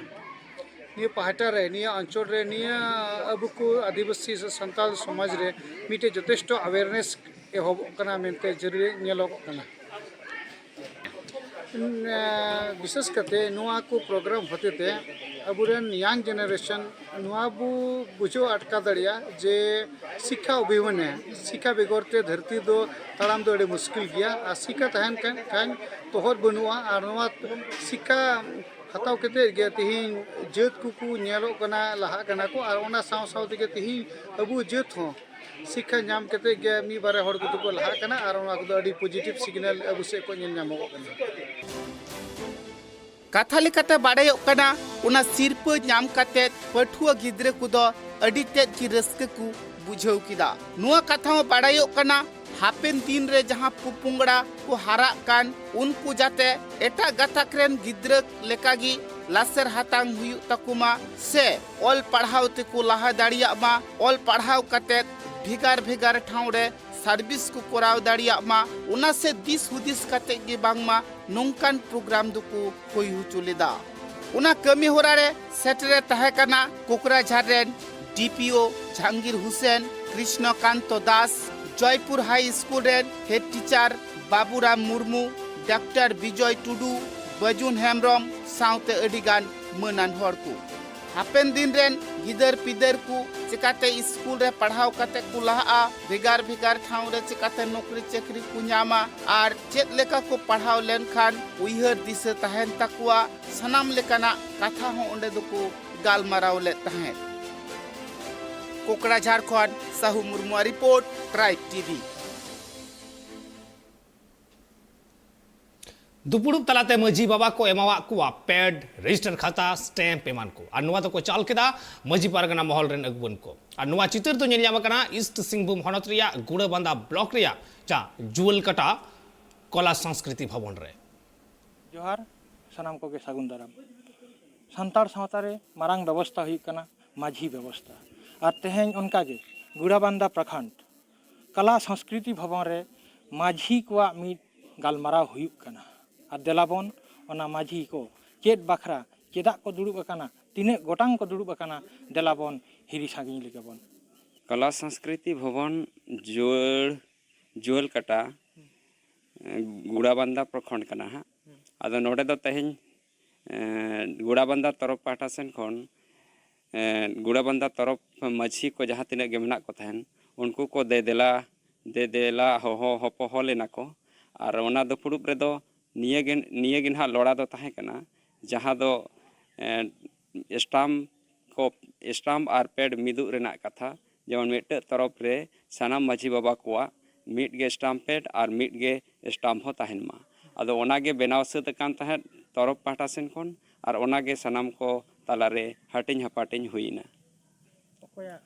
ᱱᱤᱭᱟᱹ ᱯᱟᱦᱴᱟ ᱨᱮ, ᱱᱤᱭᱟᱹ ᱚᱧᱪᱚᱞ ᱨᱮ, ᱱᱤᱭᱟᱹ ᱟᱵᱚ ᱠᱚ ᱟᱹᱫᱤᱵᱟᱹᱥᱤ ᱥᱮ ᱥᱟᱱᱛᱟᱲ ᱥᱚᱢᱟᱡᱽ ᱨᱮ ᱢᱤᱫᱴᱮᱡ ᱡᱚᱛᱷᱮᱥᱴᱚ awareness ᱮᱦᱚᱵᱚᱜ ᱠᱟᱱᱟ ᱢᱮᱱᱛᱮ ᱡᱟᱹᱨᱤ ᱧᱮᱞᱚᱜᱚᱜ ᱠᱟᱱᱟ᱾ ᱩᱸ, ᱵᱤᱥᱮᱥ ᱠᱟᱛᱮ ᱱᱚᱣᱟ ᱠᱚ program ᱦᱚᱛᱮ ᱛᱮ ᱟᱵᱚᱨᱮᱱ young generation ᱱᱚᱣᱟ ᱵᱚ ᱵᱩᱡᱷᱟᱹᱣ ᱟᱴᱠᱟᱨ ᱫᱟᱲᱮᱭᱟᱜᱼᱟ ᱡᱮ ᱥᱤᱠᱠᱷᱟ ᱚᱵᱷᱤᱭᱟᱱᱮ, ᱥᱤᱠᱠᱷᱟ ᱵᱮᱜᱚᱨ ᱛᱮ ᱫᱷᱟᱹᱨᱛᱤ ᱫᱚ ᱛᱟᱲᱟᱢ ᱫᱚ ᱟᱹᱰᱤ ᱢᱩᱥᱠᱤᱞ ᱜᱮᱭᱟ᱾ ᱟᱨ ᱥᱤᱠᱠᱷᱟ ᱛᱟᱦᱮᱱ ᱠᱷᱟᱱ, ᱠᱷᱟᱱ ᱛᱚᱦᱚᱫ ᱵᱟᱹᱱᱩᱜᱼᱟ᱾ ᱟᱨ ᱱᱚᱣᱟ ᱥᱤᱠᱠᱷᱟ ᱦᱟᱛᱟᱣ ᱠᱟᱛᱮ ᱜᱮ ᱛᱮᱦᱮᱧ ᱡᱟᱹᱛ ᱠᱚᱠᱚ ᱧᱮᱞᱚᱜ ᱠᱟᱱᱟ, ᱞᱟᱦᱟᱜ ᱠᱟᱱᱟ ᱠᱚ, ᱟᱨ ᱚᱱᱟ ᱥᱟᱶ ᱥᱟᱶ ᱛᱮᱜᱮ ᱛᱮᱦᱮᱧ ᱟᱵᱚ ᱡᱟᱹᱛ ᱦᱚᱸ ᱥᱤᱠᱠᱷᱟ ᱧᱟᱢ ᱠᱟᱛᱮ ᱜᱮ ᱢᱤᱫ ᱵᱟᱨᱭᱟ ᱦᱚᱲ ᱠᱚᱫᱚ ᱠᱚ ᱞᱟᱦᱟᱜ ᱠᱟᱱᱟ, ᱟᱨ ᱚᱱᱟ ᱠᱚᱫᱚ ᱟᱹᱰᱤ positive signal ᱟᱵᱚ ᱥᱮᱫ ᱠᱷᱚᱱ ᱧᱮᱞ ᱧᱟᱢᱚᱜᱚᱜ ᱠᱟᱱᱟ᱾ ᱠᱟᱛᱷᱟ ᱞᱮᱠᱟᱛᱮ ᱵᱟᱲᱟᱭᱚᱜ ᱠᱟᱱᱟ, ᱚᱱᱟ ᱥᱤᱨᱯᱟᱹ ᱧᱟᱢ ᱠᱟᱛᱮ ᱯᱟᱹᱴᱷᱩᱣᱟᱹ ᱜᱤᱫᱽᱨᱟᱹ ᱠᱚᱫᱚ ᱟᱹᱰᱤ ᱛᱮᱫ ᱜᱮ ᱨᱟᱹᱥᱠᱟᱹ ᱠᱚ ᱵᱩᱡᱷᱟᱹᱣ ᱠᱮᱫᱟ᱾ ᱱᱚᱣᱟ ᱠᱟᱛᱷᱟ ᱦᱚᱸ ᱵᱟᱲᱟᱭᱚᱜ ᱠᱟᱱᱟ, ᱦᱟᱯᱮᱱ ᱫᱤᱱ ᱨᱮ ᱡᱟᱦᱟᱸ ᱯᱚᱯᱚᱝᱲᱟ ᱠᱚ ᱦᱟᱨᱟᱜ ᱠᱟᱱ, ᱩᱱᱠᱩ ᱡᱟᱛᱮ ᱮᱴᱟᱜ ᱜᱟᱛᱟᱠ ᱨᱮᱱ ᱜᱤᱫᱽᱨᱟᱹ ᱞᱮᱠᱟᱜᱮ ᱞᱟᱥᱮᱨ ᱦᱟᱛᱟᱝ ᱦᱩᱭᱩᱜ ᱛᱟᱠᱚ ᱢᱟ, ᱥᱮ ᱚᱞ ᱯᱟᱲᱦᱟᱣ ᱛᱮᱠᱚ ᱞᱟᱦᱟ ᱫᱟᱲᱮᱭᱟᱜ ᱢᱟ, ᱚᱞ ᱯᱟᱲᱦᱟᱣ ᱠᱟᱛᱮ ᱵᱷᱮᱜᱟᱨ ᱵᱷᱮᱜᱟᱨ ᱴᱷᱟᱶ ᱨᱮ ᱥᱟᱨᱵᱷᱤᱥ ᱠᱚ ᱠᱚᱨᱟᱣ ᱫᱟᱲᱮᱭᱟᱜ ᱢᱟ, ᱚᱱᱟ ᱥᱮᱫ ᱫᱤᱥ ᱦᱩᱫᱤᱥ ᱠᱟᱛᱮ ᱜᱮ ᱵᱟᱝᱢᱟ ᱱᱚᱝᱠᱟᱱ ᱯᱨᱳᱜᱨᱟᱢ ᱫᱚᱠᱚ ᱦᱩᱭ ᱦᱚᱪᱚ ᱞᱮᱫᱟ᱾ ᱚᱱᱟ ᱠᱟᱹᱢᱤ ᱦᱚᱨᱟ ᱨᱮ ᱥᱮᱴᱮᱨᱮ ᱛᱟᱦᱮᱸ ᱠᱟᱱᱟ ᱠᱳᱠᱨᱟᱡᱷᱟᱨ ᱨᱮᱱ D P O Jahangir Hussain, Krishnakanta Das, Joypur high school ᱨᱮᱱ head teacher Baburam Murmu, doctor Bijoy Tudu, Bajun Hembrom ᱥᱟᱶᱛᱮ ᱟᱹᱰᱤ ᱜᱟᱱ ᱢᱟᱹᱱᱟᱱ ᱦᱚᱲ ᱠᱚ᱾ ᱦᱟᱯᱮᱱ ᱫᱤᱱ ᱨᱮᱱ ᱜᱤᱫᱟᱹᱨ ᱯᱤᱫᱟᱹᱨ ᱠᱚ ᱪᱤᱠᱟᱛᱮ ᱥᱠᱩᱞ ᱨᱮ ᱯᱟᱲᱦᱟᱣ ᱠᱟᱛᱮ ᱠᱚ ᱞᱟᱦᱟᱜᱼᱟ, ᱵᱷᱮᱜᱟᱨ ᱵᱷᱮᱜᱟᱨ ᱴᱷᱟᱶ ᱨᱮ ᱪᱤᱠᱟᱛᱮ ᱱᱚᱠᱨᱤ ᱪᱟᱹᱠᱨᱤ ᱠᱚ ᱧᱟᱢᱟ ᱟᱨ ᱪᱮᱫ ᱞᱮᱠᱟ ᱠᱚ ᱯᱟᱲᱦᱟᱣ ᱞᱮᱱᱠᱷᱟᱱ ᱩᱭᱦᱟᱹᱨ ᱫᱤᱥᱟᱹ ᱛᱟᱦᱮᱱ ᱛᱟᱠᱚᱣᱟ, ᱥᱟᱱᱟᱢ ᱞᱮᱠᱟᱱᱟᱜ ᱠᱟᱛᱷᱟ ᱦᱚᱸ ᱚᱸᱰᱮ ᱫᱚᱠᱚ ᱜᱟᱞᱢᱟᱨᱟᱣ ᱞᱮᱫ ᱛᱟᱦᱮᱸᱫ᱾ ᱠᱳᱠᱲᱟᱡᱷᱟᱲ ᱠᱷᱚᱱ ᱥᱟᱦᱩ ᱢᱩᱨᱢᱩᱣᱟᱜ ᱨᱤᱯᱳᱨᱴ, ᱴᱨᱟᱭᱤᱵᱽ ᱴᱤ ᱵᱷᱤ᱾ ᱫᱩᱯᱩᱲᱩᱵ ᱛᱟᱞᱟᱛᱮ ᱢᱟᱹᱡᱷᱤ ᱵᱟᱵᱟ ᱠᱚ ᱮᱢᱟᱣᱟᱫ ᱠᱚᱣᱟ ᱯᱮᱰ, ᱨᱮᱡᱤᱥᱴᱟᱨ ᱠᱷᱟᱛᱟ, ᱥᱴᱮᱢᱯ ᱮᱢᱟᱱ ᱠᱚ᱾ ᱟᱨ ᱱᱚᱣᱟ ᱫᱚᱠᱚ ᱪᱟᱞ ᱠᱮᱫᱟ ᱢᱟᱹᱡᱷᱤ ᱯᱟᱨᱜᱟᱱᱟ ᱢᱚᱦᱚᱞ ᱨᱮᱱ ᱟᱹᱜᱩᱣᱟᱹᱱ ᱠᱚ᱾ ᱟᱨ ᱱᱚᱣᱟ ᱪᱤᱛᱟᱹᱨ ᱫᱚ ᱧᱮᱞ ᱧᱟᱢ ᱟᱠᱟᱱᱟ ᱤᱥᱴ ᱥᱤᱝᱵᱷᱩᱢ ᱦᱚᱱᱚᱛ ᱨᱮᱭᱟᱜ ᱜᱩᱲᱟᱹᱵᱟᱸᱫᱟ ᱵᱞᱚᱠ ᱨᱮᱭᱟᱜ ᱡᱟᱦᱟᱸ ᱡᱩᱣᱟᱹᱞ ᱠᱟᱴᱟ ᱠᱚᱞᱟ ᱥᱚᱝᱥᱠᱨᱤᱛᱤ ᱵᱷᱚᱵᱚᱱ ᱨᱮ᱾ ᱡᱚᱦᱟᱨ, ᱥᱟᱱᱟᱢ ᱠᱚᱜᱮ ᱥᱟᱹᱜᱩᱱ ᱫᱟᱨᱟᱢ᱾ ᱥᱟᱱᱛᱟᱲ ᱥᱟᱶᱛᱟ ᱨᱮ ᱢᱟᱨᱟᱝ ᱵᱮᱵᱚᱥᱛᱷᱟ ᱦᱩᱭᱩᱜ ᱠᱟᱱᱟ ᱢᱟᱹᱡᱷᱤ ᱵᱮᱵᱚᱥᱛᱷᱟ᱾ ᱟᱨ ᱛᱮᱦᱮᱧ ᱚᱱᱠᱟᱜᱮ ᱜᱩᱲᱟᱵᱟᱱᱫᱟ ᱯᱨᱚᱠᱷᱚᱸᱰ ᱠᱟᱞᱟ ᱥᱚᱝᱥᱠᱨᱤᱛᱤ ᱵᱷᱚᱵᱚᱱ ᱨᱮ ᱢᱟᱹᱡᱷᱤ ᱠᱚᱣᱟᱜ ᱢᱤᱫ ᱜᱟᱞᱢᱟᱨᱟᱣ ᱦᱩᱭᱩᱜ ᱠᱟᱱᱟ᱾ ᱟᱨ ᱫᱮᱞᱟᱵᱚᱱ ᱚᱱᱟ ᱢᱟᱹᱡᱷᱤ ᱠᱚ ᱪᱮᱫ ᱵᱟᱠᱷᱨᱟ, ᱪᱮᱫᱟᱜ ᱠᱚ ᱫᱩᱲᱩᱵ ᱟᱠᱟᱱᱟ, ᱛᱤᱱᱟᱹᱜ ᱜᱚᱴᱟᱝ ᱠᱚ ᱫᱩᱲᱩᱵ ᱟᱠᱟᱱᱟ, ᱫᱮᱞᱟᱵᱚᱱ ᱦᱤᱨᱤ ᱥᱟᱺᱜᱤᱧ ᱞᱮᱜᱮ ᱵᱚᱱ᱾ ᱠᱟᱞᱟ ᱥᱚᱝᱥᱠᱨᱤᱛᱤ ᱵᱷᱚᱵᱚᱱ ᱡᱩᱣᱟᱹᱲ ᱡᱩᱣᱟᱹᱞ ᱠᱟᱴᱟ, ᱮ, ᱜᱩᱲᱟᱵᱟᱱᱫᱟ ᱯᱨᱚᱠᱷᱚᱸᱰ ᱠᱟᱱᱟ ᱦᱟᱸᱜ᱾ ᱟᱫᱚ ᱱᱚᱰᱮ ᱫᱚ ᱛᱮᱦᱮᱧ, ᱮ, ᱜᱩᱲᱟᱵᱟᱱᱫᱟ ᱛᱚᱨᱚᱯ ᱯᱟᱦᱴᱟ ᱥᱮᱱ ᱠᱷᱚᱱ, ᱮ, ᱜᱩᱲᱟᱵᱟᱱᱫᱟ ᱛᱚᱨᱚᱯ ᱢᱟᱹᱡᱷᱤ ᱠᱚ ᱡᱟᱦᱟᱸ ᱛᱤᱱᱟᱹᱜ ᱜᱮ ᱢᱮᱱᱟᱜ ᱠᱚ ᱛᱟᱦᱮᱱ, ᱩᱱᱠᱩ ᱠᱚ ᱫᱮ ᱫᱮᱞᱟ, ᱫᱮ ᱫᱮᱞᱟ ᱦᱚᱦᱚ ᱦᱚᱯᱚᱦᱚ ᱞᱮᱱᱟ ᱠᱚ᱾ ᱟᱨ ᱚᱱᱟ ᱫᱩᱯᱲᱩᱵ ᱨᱮᱫᱚ ᱱᱤᱭᱟᱹ ᱜᱮ, ᱱᱤᱭᱟᱹ ᱜᱮ ᱱᱟᱦᱟᱜ ᱞᱚᱲᱟ ᱫᱚ ᱛᱟᱦᱮᱸ ᱠᱟᱱᱟ, ᱡᱟᱦᱟᱸ ᱫᱚ, ᱮ, ᱥᱴᱟᱢᱯ ᱠᱚ, ᱥᱴᱟᱢᱯ ᱟᱨ ᱯᱮᱰ ᱢᱤᱫᱚᱜ ᱨᱮᱱᱟᱜ ᱠᱟᱛᱷᱟ, ᱡᱮᱢᱚᱱ ᱢᱤᱫᱴᱟᱹᱜ ᱛᱚᱨᱚᱯ ᱨᱮ ᱥᱟᱱᱟᱢ ᱢᱟᱹᱡᱷᱤ ᱵᱟᱵᱟ ᱠᱚᱣᱟᱜ ᱢᱤᱫ ᱜᱮ ᱥᱴᱟᱢᱯ ᱯᱮᱰ ᱟᱨ ᱢᱤᱫ ᱜᱮ ᱥᱴᱟᱢᱯ ᱦᱚᱸ ᱛᱟᱦᱮᱱ ᱢᱟ᱾ ᱟᱫᱚ ᱚᱱᱟ ᱜᱮ ᱵᱮᱱᱟᱣ ᱥᱟᱹᱛ ᱟᱠᱟᱱ ᱛᱟᱦᱮᱸᱫ ᱛᱚᱨᱚᱯ ᱯᱟᱦᱴᱟ ᱥᱮᱱ ᱠᱷᱚᱱ, ᱟᱨ ᱚᱱᱟ ᱜᱮ ᱥᱟᱱᱟᱢ ᱠᱚ ᱛᱟᱞᱟ ᱨᱮ ᱦᱟᱹᱴᱤᱧ ᱦᱟᱯᱟᱴᱤᱧ ᱦᱩᱭ ᱮᱱᱟ᱾ ᱚᱠᱚᱭᱟᱜ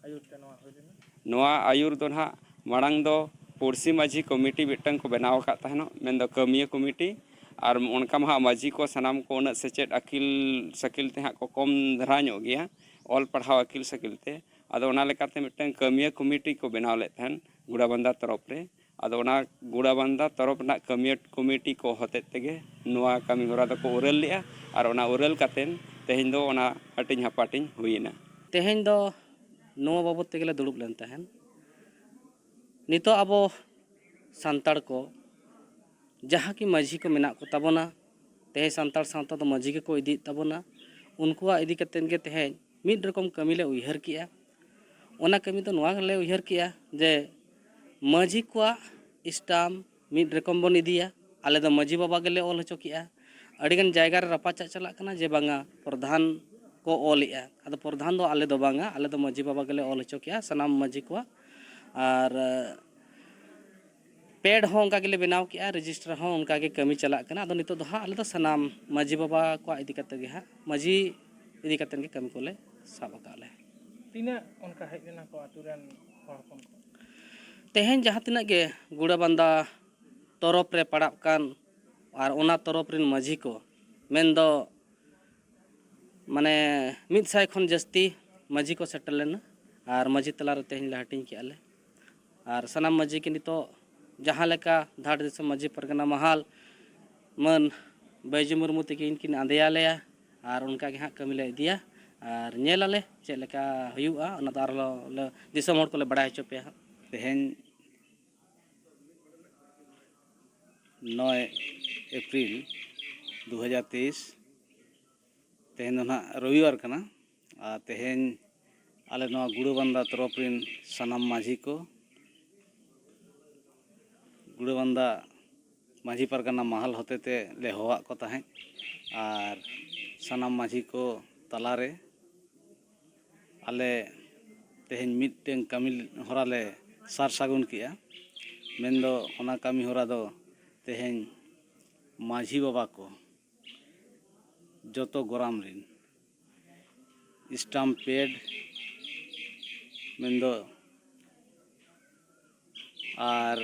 ᱟᱹᱭᱩᱨ ᱛᱮ ᱱᱚᱣᱟ ᱦᱩᱭ ᱞᱮᱱᱟ? ᱱᱚᱣᱟ ᱟᱹᱭᱩᱨ ᱫᱚ ᱱᱟᱦᱟᱜ ᱢᱟᱲᱟᱝ ᱫᱚ ᱯᱩᱲᱥᱤ ᱢᱟᱹᱡᱷᱤ ᱠᱚᱢᱤᱴᱤ ᱢᱤᱫᱴᱟᱝ ᱠᱚ ᱵᱮᱱᱟᱣ ᱟᱠᱟᱫ ᱛᱟᱦᱮᱱᱚᱜ, ᱢᱮᱱᱫᱚ ᱠᱟᱹᱢᱤᱭᱟᱹ ᱠᱚᱢᱤᱴᱤ, ᱟᱨ ᱚᱱᱠᱟ ᱢᱟ ᱦᱟᱸᱜ ᱢᱟᱹᱡᱷᱤ ᱠᱚ ᱥᱟᱱᱟᱢ ᱠᱚ ᱩᱱᱟᱹᱜ ᱥᱮᱪᱮᱫ ᱟᱹᱠᱤᱞ ᱥᱟᱹᱠᱤᱞ ᱛᱮ ᱦᱟᱸᱜ ᱠᱚ ᱠᱚᱢ ᱫᱷᱟᱨᱟ ᱧᱚᱜ ᱜᱮᱭᱟ, ᱚᱞ ᱯᱟᱲᱦᱟᱣ ᱟᱹᱠᱤᱞ ᱥᱟᱹᱠᱤᱞ ᱛᱮ᱾ ᱟᱫᱚ ᱚᱱᱟ ᱞᱮᱠᱟᱛᱮ ᱢᱤᱫᱴᱟᱝ ᱠᱟᱹᱢᱤᱭᱟᱹ ᱠᱚᱢᱤᱴᱤ ᱠᱚ ᱵᱮᱱᱟᱣ ᱞᱮᱫ ᱛᱟᱦᱮᱱ, ᱜᱩᱲᱟᱵᱟᱱᱫᱟ ᱛᱚᱨᱚᱯ ᱨᱮ᱾ ᱟᱫᱚ ᱚᱱᱟ ᱜᱩᱲᱟᱵᱟᱱᱫᱟ ᱛᱚᱨᱚᱯ ᱨᱮᱱᱟᱜ ᱠᱚᱢᱤᱴ-, ᱠᱚᱢᱤᱴᱤ ᱠᱚ ᱦᱚᱛᱮᱡ ᱛᱮᱜᱮ ᱱᱚᱣᱟ ᱠᱟᱹᱢᱤ ᱦᱚᱨᱟ ᱫᱚᱠᱚ ᱩᱨᱟᱹᱞ ᱞᱮᱜᱼᱟ᱾ ᱟᱨ ᱚᱱᱟ ᱩᱨᱟᱹᱞ ᱠᱟᱛᱮᱱ ᱛᱮᱦᱮᱧ ᱫᱚ ᱚᱱᱟ ᱦᱟᱹᱴᱤᱧ ᱦᱟᱯᱟᱴᱤᱧ ᱦᱩᱭᱮᱱᱟ᱾ ᱛᱮᱦᱮᱧ ᱫᱚ ᱱᱚᱣᱟ ᱵᱟᱵᱚᱫ ᱛᱮᱜᱮ ᱞᱮ ᱫᱩᱲᱩᱵ ᱞᱮᱱ ᱛᱟᱦᱮᱸᱱ᱾ ᱱᱤᱛᱚᱜ ᱟᱵᱚ ᱥᱟᱱᱛᱟᱲ ᱠᱚ ᱡᱟᱦᱟᱸ ᱠᱤ ᱢᱟᱹᱡᱷᱤ ᱠᱚ ᱢᱮᱱᱟᱜ ᱠᱚ ᱛᱟᱵᱚᱱᱟ, ᱛᱮᱦᱮᱧ ᱥᱟᱱᱛᱟᱲ ᱥᱟᱶᱛᱟ ᱫᱚ ᱢᱟᱹᱡᱷᱤ ᱜᱮᱠᱚ ᱤᱫᱤᱭᱮᱫ ᱛᱟᱵᱚᱱᱟ, ᱩᱱᱠᱩᱣᱟᱜ ᱤᱫᱤ ᱠᱟᱛᱮᱫ ᱜᱮ ᱛᱮᱦᱮᱧ ᱢᱤᱫ ᱨᱚᱠᱚᱢ ᱠᱟᱹᱢᱤ ᱞᱮ ᱩᱭᱦᱟᱹᱨ ᱠᱮᱜᱼᱟ᱾ ᱚᱱᱟ ᱠᱟᱹᱢᱤ ᱫᱚ ᱱᱚᱣᱟ ᱞᱮ ᱩᱭᱦᱟᱹᱨ ᱠᱮᱜᱼᱟ ᱡᱮ ᱢᱟᱹᱡᱷᱤ ᱠᱚᱣᱟᱜ ᱥᱴᱟᱢᱯ ᱢᱤᱫ ᱨᱚᱠᱚᱢ ᱵᱚᱱ ᱤᱫᱤᱭᱟ, ᱟᱞᱮ ᱫᱚ ᱢᱟᱹᱡᱷᱤ ᱵᱟᱵᱟ ᱜᱮᱞᱮ ᱚᱞ ᱦᱚᱪᱚ ᱠᱮᱜᱼᱟ᱾ ᱟᱹᱰᱤᱜᱟᱱ ᱡᱟᱭᱜᱟ ᱨᱮ ᱨᱟᱯᱟᱪᱟᱜ ᱪᱟᱞᱟᱜ ᱠᱟᱱᱟ ᱡᱮ ᱵᱟᱝᱟ ᱯᱨᱚᱫᱷᱟᱱ ᱠᱚ ᱚᱞᱮᱜᱼᱟ, ᱟᱫᱚ ᱯᱨᱚᱫᱷᱟᱱ ᱫᱚ ᱟᱞᱮ ᱫᱚ ᱵᱟᱝᱟ, ᱟᱞᱮ ᱫᱚ ᱢᱟᱹᱡᱷᱤ ᱵᱟᱵᱟ ᱜᱮᱞᱮ ᱚᱞ ᱦᱚᱪᱚ ᱠᱮᱜᱼᱟ ᱥᱟᱱᱟᱢ ᱢᱟᱹᱡᱷᱤ ᱠᱚᱣᱟᱜ᱾ ᱟᱨ ᱯᱮᱰ ᱦᱚᱸ ᱚᱱᱠᱟ ᱜᱮᱞᱮ ᱵᱮᱱᱟᱣ ᱠᱮᱜᱼᱟ, ᱨᱮᱡᱤᱥᱴᱟᱨ ᱦᱚᱸ ᱚᱱᱠᱟ ᱜᱮ ᱠᱟᱹᱢᱤ ᱪᱟᱞᱟᱜ ᱠᱟᱱᱟ᱾ ᱟᱫᱚ ᱱᱤᱛᱚᱜ ᱫᱚ ᱦᱟᱸᱜ ᱟᱞᱮ ᱫᱚ ᱥᱟᱱᱟᱢ ᱢᱟᱹᱡᱷᱤ ᱵᱟᱵᱟ ᱠᱚᱣᱟᱜ ᱤᱫᱤ ᱠᱟᱛᱮ ᱜᱮ ᱦᱟᱸᱜ, ᱢᱟᱹᱡᱷᱤ ᱤᱫᱤ ᱠᱟᱛᱮ ᱜᱮ ᱠᱟᱹᱢᱤ ᱠᱚᱞᱮ ᱥᱟᱵ ᱟᱠᱟᱫ ᱞᱮ᱾ ᱛᱤᱱᱟᱹᱜ ᱚᱱᱠᱟ ᱦᱮᱡ ᱞᱮᱱᱟ ᱠᱚ ᱟᱛᱳ ᱨᱮᱱ ᱦᱚᱲ ᱦᱚᱯᱚᱱ ᱠᱚ? ᱛᱮᱦᱮᱧ ᱡᱟᱦᱟᱸ ᱛᱤᱱᱟᱹᱜ ᱜᱮ ᱜᱩᱲᱟᱹᱵᱟᱱᱫᱟ ᱛᱚᱨᱚᱯ ᱨᱮ ᱯᱟᱲᱟᱜ ᱠᱟᱱ ᱟᱨ ᱚᱱᱟ ᱛᱚᱨᱚᱯ ᱨᱮᱱ ᱢᱟᱹᱡᱷᱤ ᱠᱚ, ᱢᱮᱱᱫᱚ ᱢᱟᱱᱮ ᱢᱤᱫ ᱥᱟᱭ ᱠᱷᱚᱱ ᱡᱟᱹᱥᱛᱤ ᱢᱟᱹᱡᱷᱤ ᱠᱚ ᱥᱮᱴᱮᱨ ᱞᱮᱱᱟ᱾ ᱟᱨ ᱢᱟᱹᱡᱷᱤ ᱛᱟᱞᱟ ᱨᱮ ᱛᱮᱦᱮᱧ ᱞᱮ ᱦᱟᱹᱴᱤᱧ ᱠᱮᱜᱼᱟ ᱞᱮ᱾ ᱟᱨ ᱥᱟᱱᱟᱢ ᱢᱟᱹᱡᱷᱤ ᱜᱮ ᱱᱤᱛᱚᱜ ᱡᱟᱦᱟᱸ ᱞᱮᱠᱟ ᱫᱷᱟᱲ ᱫᱤᱥᱚᱢ ᱢᱟᱹᱡᱷᱤ ᱯᱟᱨᱜᱟᱱᱟ ᱢᱟᱦᱟᱞ ᱢᱟᱹᱱ ᱵᱟᱹᱭᱡᱩ ᱢᱩᱨᱢᱩ ᱛᱟᱹᱠᱤᱱ ᱠᱤᱱ ᱟᱸᱫᱮᱭᱟᱞᱮᱭᱟ, ᱟᱨ ᱚᱱᱠᱟ ᱜᱮ ᱦᱟᱸᱜ ᱠᱟᱹᱢᱤ ᱞᱮ ᱤᱫᱤᱭᱟ᱾ ᱟᱨ ᱧᱮᱞ ᱟᱞᱮ ᱪᱮᱫ ᱞᱮᱠᱟ ᱦᱩᱭᱩᱜᱼᱟ, ᱚᱱᱟ ᱫᱚ ᱟᱨᱦᱚᱸ ᱞᱮ ᱫᱤᱥᱚᱢ ᱦᱚᱲ ᱠᱚᱞᱮ ᱵᱟᱲᱟᱭ ᱦᱚᱪᱚ ᱯᱮᱭᱟ ᱦᱟᱸᱜ᱾ ᱛᱮᱦᱮᱧ ᱱᱚᱭ ᱮᱯᱨᱤᱞ ᱫᱩ ᱦᱟᱡᱟᱨ ᱛᱮᱭᱤᱥ, ᱛᱮᱦᱮᱧ ᱫᱚ ᱱᱟᱦᱟᱜ ᱨᱚᱵᱤᱵᱟᱨ ᱠᱟᱱᱟ᱾ ᱟᱨ ᱛᱮᱦᱮᱧ ᱟᱞᱮ ᱱᱚᱣᱟ ᱜᱩᱲᱟᱹᱵᱟᱱᱫᱟ ᱛᱚᱨᱚᱯ ᱨᱮᱱ ᱥᱟᱱᱟᱢ ᱢᱟᱹᱡᱷᱤ ᱠᱚ, ᱜᱩᱲᱟᱹᱵᱟᱱᱫᱟ ᱢᱟᱹᱡᱷᱤ ᱯᱟᱨᱜᱟᱱᱟ ᱢᱟᱦᱟᱞ ᱦᱚᱛᱮ ᱛᱮ ᱞᱮ ᱦᱚᱦᱚᱣᱟᱫ ᱠᱚ ᱛᱟᱦᱮᱸᱫ᱾ ᱟᱨ ᱥᱟᱱᱟᱢ ᱢᱟᱹᱡᱷᱤ ᱠᱚ ᱛᱟᱞᱟᱨᱮ ᱟᱞᱮ ᱛᱮᱦᱮᱧ ᱢᱤᱫᱴᱮᱱ ᱠᱟᱹᱢᱤ ᱦᱚᱨᱟ ᱞᱮ ᱥᱟᱨ ᱥᱟᱹᱜᱩᱱ ᱠᱮᱜᱼᱟ᱾ ᱢᱮᱱᱫᱚ ᱚᱱᱟ ᱠᱟᱹᱢᱤ ᱦᱚᱨᱟ ᱫᱚ ᱛᱮᱦᱮᱧ ᱢᱟᱹᱡᱷᱤ ᱵᱟᱵᱟ ᱠᱚ ᱡᱚᱛᱚ ᱜᱚᱨᱟᱢ ᱨᱮᱱ ᱥᱴᱟᱢᱯ ᱯᱮᱰ, ᱢᱮᱱᱫᱚ ᱟᱨ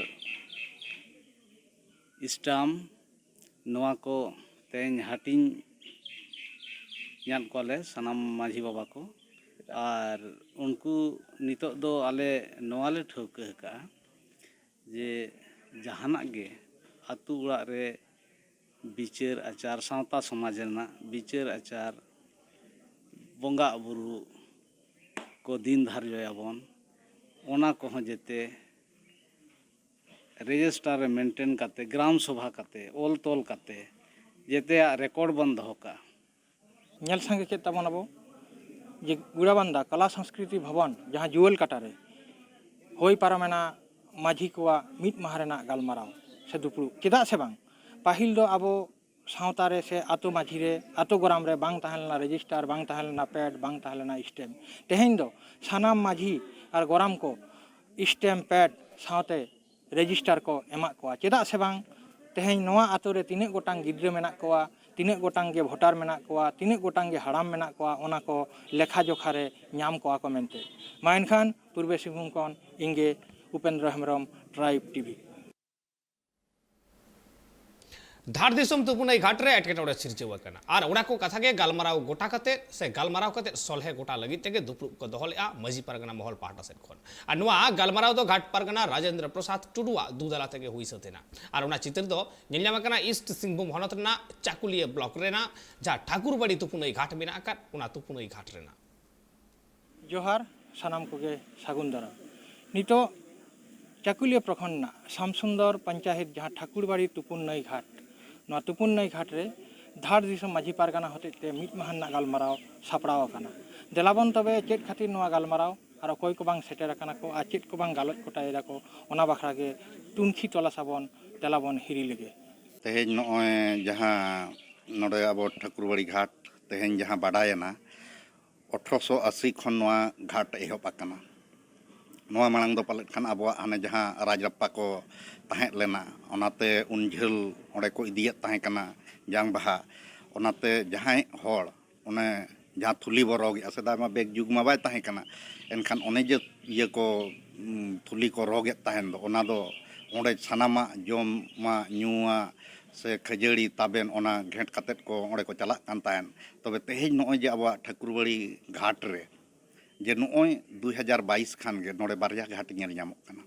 ᱥᱴᱟᱢᱯ, ᱱᱚᱣᱟ ᱠᱚ ᱛᱮᱦᱮᱧ ᱦᱟᱹᱴᱤᱧ ᱧᱟᱫ ᱠᱚᱣᱟᱞᱮ ᱥᱟᱱᱟᱢ ᱢᱟᱹᱡᱷᱤ ᱵᱟᱵᱟ ᱠᱚ᱾ ᱟᱨ ᱩᱱᱠᱩ ᱱᱤᱛᱚᱜ ᱫᱚ ᱟᱞᱮ ᱱᱚᱣᱟ ᱞᱮ ᱴᱷᱟᱹᱣᱠᱟᱹ ᱟᱠᱟᱫᱼᱟ ᱡᱮ ᱡᱟᱦᱟᱱᱟᱜ ᱜᱮ ᱟᱹᱛᱩ ᱚᱲᱟᱜ ᱨᱮ ᱵᱤᱪᱟᱹᱨ ᱟᱪᱟᱨ, ᱥᱟᱶᱛᱟ ᱥᱚᱢᱟᱡᱽ ᱨᱮᱱᱟᱜ ᱵᱤᱪᱟᱹᱨ ᱟᱪᱟᱨ, ᱵᱚᱸᱜᱟ ᱵᱩᱨᱩ ᱠᱚ ᱫᱤᱱ ᱫᱷᱟᱨᱡᱚᱭᱟᱵᱚᱱ, ᱚᱱᱟ ᱠᱚᱦᱚᱸ ᱡᱮᱛᱮ ᱨᱮᱡᱤᱥᱴᱟᱨ ᱨᱮ ᱢᱮᱱᱴᱮᱱ ᱠᱟᱛᱮ, ᱜᱨᱟᱢ ᱥᱚᱵᱷᱟ ᱠᱟᱛᱮ, ᱚᱞ ᱛᱚᱞ ᱠᱟᱛᱮ ᱡᱮᱛᱮᱭᱟᱜ ᱨᱮᱠᱚᱨᱰ ᱵᱚᱱ ᱫᱚᱦᱚ ᱠᱟᱜᱼᱟ᱾ ᱧᱮᱞ ᱥᱟᱸᱜᱮ ᱠᱮᱫ ᱛᱟᱵᱚᱱ ᱟᱵᱚ ᱡᱮ ᱜᱩᱲᱟᱵᱟᱱᱫᱟ ᱠᱟᱞᱟ ᱥᱚᱝᱥᱠᱨᱤᱛᱤ ᱵᱷᱚᱵᱚᱱ, ᱡᱟᱦᱟᱸ ᱡᱩᱣᱟᱹᱞ ᱠᱟᱴᱟ ᱨᱮ ᱦᱩᱭ ᱯᱟᱨᱚᱢᱮᱱᱟ ᱢᱟᱹᱡᱷᱤ ᱠᱚᱣᱟᱜ ᱢᱤᱫ ᱢᱟᱦᱟ ᱨᱮᱱᱟᱜ ᱜᱟᱞᱢᱟᱨᱟᱣ ᱥᱮ ᱫᱩᱯᱲᱩᱵ᱾ ᱪᱮᱫᱟᱜ ᱥᱮ ᱵᱟᱝ, ᱯᱟᱹᱦᱤᱞ ᱫᱚ ᱟᱵᱚ ᱥᱟᱶᱛᱟ ᱨᱮ ᱥᱮ ᱟᱛᱳ ᱢᱟᱹᱡᱷᱤ ᱨᱮ, ᱟᱛᱳ ᱜᱚᱨᱟᱢ ᱨᱮ ᱵᱟᱝ ᱛᱟᱦᱮᱸ ᱞᱮᱱᱟ ᱨᱮᱡᱤᱥᱴᱟᱨ, ᱵᱟᱝ ᱛᱟᱦᱮᱸ ᱞᱮᱱᱟ ᱯᱮᱰ, ᱵᱟᱝ ᱛᱟᱦᱮᱸ ᱞᱮᱱᱟ ᱥᱴᱮᱢᱯ᱾ ᱛᱮᱦᱮᱧ ᱫᱚ ᱥᱟᱱᱟᱢ ᱢᱟᱹᱡᱷᱤ ᱟᱨ ᱜᱚᱨᱟᱢ ᱠᱚ ᱥᱴᱮᱢᱯ, ᱯᱮᱰ ᱥᱟᱶᱛᱮ ᱨᱮᱡᱤᱥᱴᱟᱨ ᱠᱚ ᱮᱢᱟᱜ ᱠᱚᱣᱟ᱾ ᱪᱮᱫᱟᱜ ᱥᱮ ᱵᱟᱝ, ᱛᱮᱦᱮᱧ ᱱᱚᱣᱟ ᱟᱛᱳ ᱨᱮ ᱛᱤᱱᱟᱹᱜ ᱜᱚᱴᱟᱝ ᱜᱤᱫᱽᱨᱟᱹ ᱢᱮᱱᱟᱜ ᱠᱚᱣᱟ, ᱛᱤᱱᱟᱹᱜ ᱜᱚᱴᱟᱝ ᱜᱮ ᱵᱷᱳᱴᱟᱨ ᱢᱮᱱᱟᱜ ᱠᱚᱣᱟ, ᱛᱤᱱᱟᱹᱜ ᱜᱚᱴᱟᱝ ᱜᱮ ᱦᱟᱲᱟᱢ ᱢᱮᱱᱟᱜ ᱠᱚᱣᱟ, ᱚᱱᱟ ᱠᱚ ᱞᱮᱠᱷᱟ ᱡᱚᱠᱷᱟ ᱨᱮ ᱧᱟᱢ ᱠᱚᱣᱟ ᱠᱚ ᱢᱮᱱᱛᱮ᱾ ᱢᱟ ᱮᱱᱠᱷᱟᱱ ᱯᱩᱨᱵᱤ ᱥᱤᱝᱵᱷᱩᱢ ᱠᱷᱚᱱ ᱤᱧ ᱜᱮ ᱩᱯᱮᱱᱫᱨᱚ ᱦᱮᱢᱵᱨᱚᱢ, ᱴᱨᱟᱭᱤᱵᱽ ᱴᱤᱵᱷᱤ᱾ ᱫᱷᱟᱲ ᱫᱤᱥᱚᱢ ᱛᱩᱯᱩᱱᱟᱹᱭ ᱜᱷᱟᱴ ᱨᱮ ᱮᱴᱠᱮᱴᱚᱬᱮ ᱥᱤᱨᱡᱟᱹᱣ ᱟᱠᱟᱱᱟ ᱟᱨ ᱚᱱᱟ ᱠᱚ ᱠᱟᱛᱷᱟ ᱜᱮ ᱜᱟᱞᱢᱟᱨᱟᱣ ᱜᱚᱴᱟ ᱠᱟᱛᱮ ᱥᱮ ᱜᱟᱞᱢᱟᱨᱟᱣ ᱠᱟᱛᱮ ᱥᱚᱞᱦᱮ ᱜᱚᱴᱟ ᱞᱟᱹᱜᱤᱫ ᱛᱮᱜᱮ ᱫᱩᱯᱲᱩᱵ ᱠᱚ ᱫᱚᱦᱚ ᱞᱮᱫᱼᱟ ᱢᱟᱹᱡᱷᱤ ᱯᱟᱨᱜᱟᱱᱟ ᱢᱚᱦᱚᱞ ᱯᱟᱦᱴᱟ ᱥᱮᱫ ᱠᱷᱚᱱ᱾ ᱟᱨ ᱱᱚᱣᱟ ᱜᱟᱞᱢᱟᱨᱟᱣ ᱫᱚ ᱜᱷᱟᱴ ᱯᱟᱨᱜᱟᱱᱟ ᱨᱟᱡᱮᱱᱫᱨᱚ ᱯᱨᱚᱥᱟᱫᱽ ᱴᱩᱰᱩᱣᱟᱜ ᱫᱩᱫᱟᱞᱟ ᱛᱮᱜᱮ ᱦᱩᱭ ᱥᱟᱹᱛ ᱮᱱᱟ᱾ ᱟᱨ ᱚᱱᱟ ᱪᱤᱛᱟᱹᱨ ᱫᱚ ᱧᱮᱞ ᱧᱟᱢ ᱟᱠᱟᱱᱟ ᱤᱥᱴ ᱥᱤᱝᱵᱷᱩᱢ ᱦᱚᱱᱚᱛ ᱨᱮᱱᱟᱜ ᱪᱟᱠᱩᱞᱤᱭᱟᱹ ᱵᱞᱚᱠ ᱨᱮᱱᱟᱜ ᱡᱟᱦᱟᱸ ᱴᱷᱟᱠᱩᱨᱵᱟᱲᱤ ᱛᱩᱯᱩᱱᱟᱹᱭ ᱜᱷᱟᱴ ᱢᱮᱱᱟᱜ ᱟᱠᱟᱫ, ᱚᱱᱟ ᱛᱩᱯᱩᱱᱟᱹᱭ ᱜᱷᱟᱴ ᱨᱮᱱᱟᱜ᱾ ᱡᱚᱦᱟᱨ, ᱥᱟᱱᱟᱢ ᱠᱚᱜᱮ ᱥᱟᱹᱜᱩᱱ ᱫᱟᱨᱟᱢ᱾ ᱱᱤᱛᱚᱜ ᱪᱟᱹᱠᱩᱞᱤᱭᱟᱹ ᱯᱨᱚᱠᱷᱚᱸᱰ ᱨᱮᱱᱟᱜ ᱥᱟᱢᱥᱩᱱᱫᱚᱨ ᱯᱚᱧᱪᱟᱭᱮᱛ ᱡᱟᱦᱟᱸ ᱴᱷᱟᱹᱠᱩᱨᱵᱟᱲᱤ ᱛᱩᱯᱩᱱ ᱱᱟᱹᱭ ᱜᱷᱟᱴ, ᱱᱚᱣᱟ ᱛᱩᱯᱩᱱ ᱱᱟᱹᱭ ᱜᱷᱟᱴ ᱨᱮ ᱫᱷᱟᱲ ᱫᱤᱥᱚᱢ ᱢᱟᱹᱡᱷᱤ ᱯᱟᱨᱜᱟᱱᱟ ᱦᱚᱛᱮᱡ ᱛᱮ ᱢᱤᱫ ᱢᱟᱦᱟ ᱨᱮᱱᱟᱜ ᱜᱟᱞᱢᱟᱨᱟᱣ ᱥᱟᱯᱲᱟᱣ ᱟᱠᱟᱱᱟ᱾ ᱫᱮᱞᱟᱵᱚᱱ ᱛᱚᱵᱮ ᱪᱮᱫ ᱠᱷᱟᱹᱛᱤᱨ ᱱᱚᱣᱟ ᱜᱟᱞᱢᱟᱨᱟᱣ ᱟᱨ ᱚᱠᱚᱭ ᱠᱚ ᱵᱟᱝ ᱥᱮᱴᱮᱨ ᱟᱠᱟᱱᱟ ᱠᱚ ᱟᱨ ᱪᱮᱫ ᱠᱚ ᱵᱟᱝ ᱜᱟᱞᱚᱪ ᱠᱚᱴᱟᱭᱮᱫᱟ ᱠᱚ, ᱚᱱᱟ ᱵᱟᱠᱷᱨᱟ ᱜᱮ ᱛᱩᱱᱠᱷᱤ ᱛᱚᱞᱟᱥ ᱟᱵᱚᱱ, ᱫᱮᱞᱟᱵᱚᱱ ᱦᱤᱨᱤ ᱞᱮᱜᱮ᱾ ᱛᱮᱦᱮᱧ ᱱᱚᱜᱼᱚᱭ ᱡᱟᱦᱟᱸ ᱱᱚᱰᱮ ᱟᱵᱚ ᱴᱷᱟᱹᱠᱩᱨᱵᱟᱲᱤ ᱜᱷᱟᱴ ᱛᱮᱦᱮᱧ ᱡᱟᱦᱟᱸ ᱵᱟᱰᱟᱭᱮᱱᱟ, ᱟᱴᱷᱨᱚᱥᱚ ᱟᱥᱤ ᱠᱷᱚᱱ ᱱᱚᱣᱟ ᱜᱷᱟᱴ ᱮᱦᱚᱵ ᱟᱠᱟᱱᱟ᱾ ᱱᱚᱣᱟ ᱢᱟᱲᱟᱝ ᱫᱚ ᱯᱟᱞᱮᱫ ᱠᱷᱟᱱ ᱟᱵᱚᱣᱟᱜ ᱦᱟᱱᱮ ᱡᱟᱦᱟᱸ ᱨᱟᱡᱽᱨᱟᱯᱯᱟ ᱠᱚ ᱛᱟᱦᱮᱸ ᱞᱮᱱᱟ, ᱚᱱᱟᱛᱮ ᱩᱱ ᱡᱷᱟᱹᱞ ᱚᱸᱰᱮ ᱠᱚ ᱤᱫᱤᱭᱮᱫ ᱛᱟᱦᱮᱸ ᱠᱟᱱᱟ ᱡᱟᱝ ᱵᱟᱦᱟ᱾ ᱚᱱᱟᱛᱮ ᱡᱟᱦᱟᱸᱭ ᱦᱚᱲ ᱚᱱᱮ ᱡᱟᱦᱟᱸ ᱛᱷᱩᱞᱤ ᱵᱚ ᱨᱚᱜᱮᱜᱼᱟ, ᱥᱮᱫᱟᱭ ᱢᱟ ᱵᱮᱜᱽ ᱡᱩᱜᱽ ᱢᱟ ᱵᱟᱭ ᱛᱟᱦᱮᱸ ᱠᱟᱱᱟ, ᱮᱱᱠᱷᱟᱱ ᱚᱱᱮ ᱡᱮ ᱤᱭᱟᱹ ᱠᱚ, ᱩᱢ, ᱛᱷᱩᱞᱤ ᱠᱚ ᱨᱚᱜᱮᱫ ᱛᱟᱦᱮᱱ ᱫᱚ, ᱚᱱᱟ ᱫᱚ ᱚᱸᱰᱮ ᱥᱟᱱᱟᱢᱟᱜ ᱡᱚᱢᱟᱜ ᱧᱩᱣᱟᱜ ᱥᱮ ᱠᱷᱟᱹᱡᱟᱹᱲᱤ ᱛᱟᱵᱮᱱ ᱚᱱᱟ ᱜᱷᱮᱸᱴ ᱠᱟᱛᱮᱫ ᱠᱚ ᱚᱸᱰᱮ ᱠᱚ ᱪᱟᱞᱟᱜ ᱠᱟᱱ ᱛᱟᱦᱮᱸᱫ᱾ ᱛᱚᱵᱮ ᱛᱮᱦᱮᱧ ᱱᱚᱜᱼᱚᱭ ᱡᱮ ᱟᱵᱚᱣᱟᱜ ᱴᱷᱟᱹᱠᱩᱨᱵᱟᱲᱤ ᱜᱷᱟᱴ ᱨᱮ ᱡᱮ ᱱᱚᱜᱼᱚᱭ ᱫᱩᱭ ᱦᱟᱡᱟᱨ ᱵᱟᱭᱤᱥ ᱠᱷᱟᱱ ᱜᱮ ᱱᱚᱰᱮ ᱵᱟᱨᱭᱟ ᱜᱷᱟᱴ ᱧᱮᱞ ᱧᱟᱢᱚᱜ ᱠᱟᱱᱟ᱾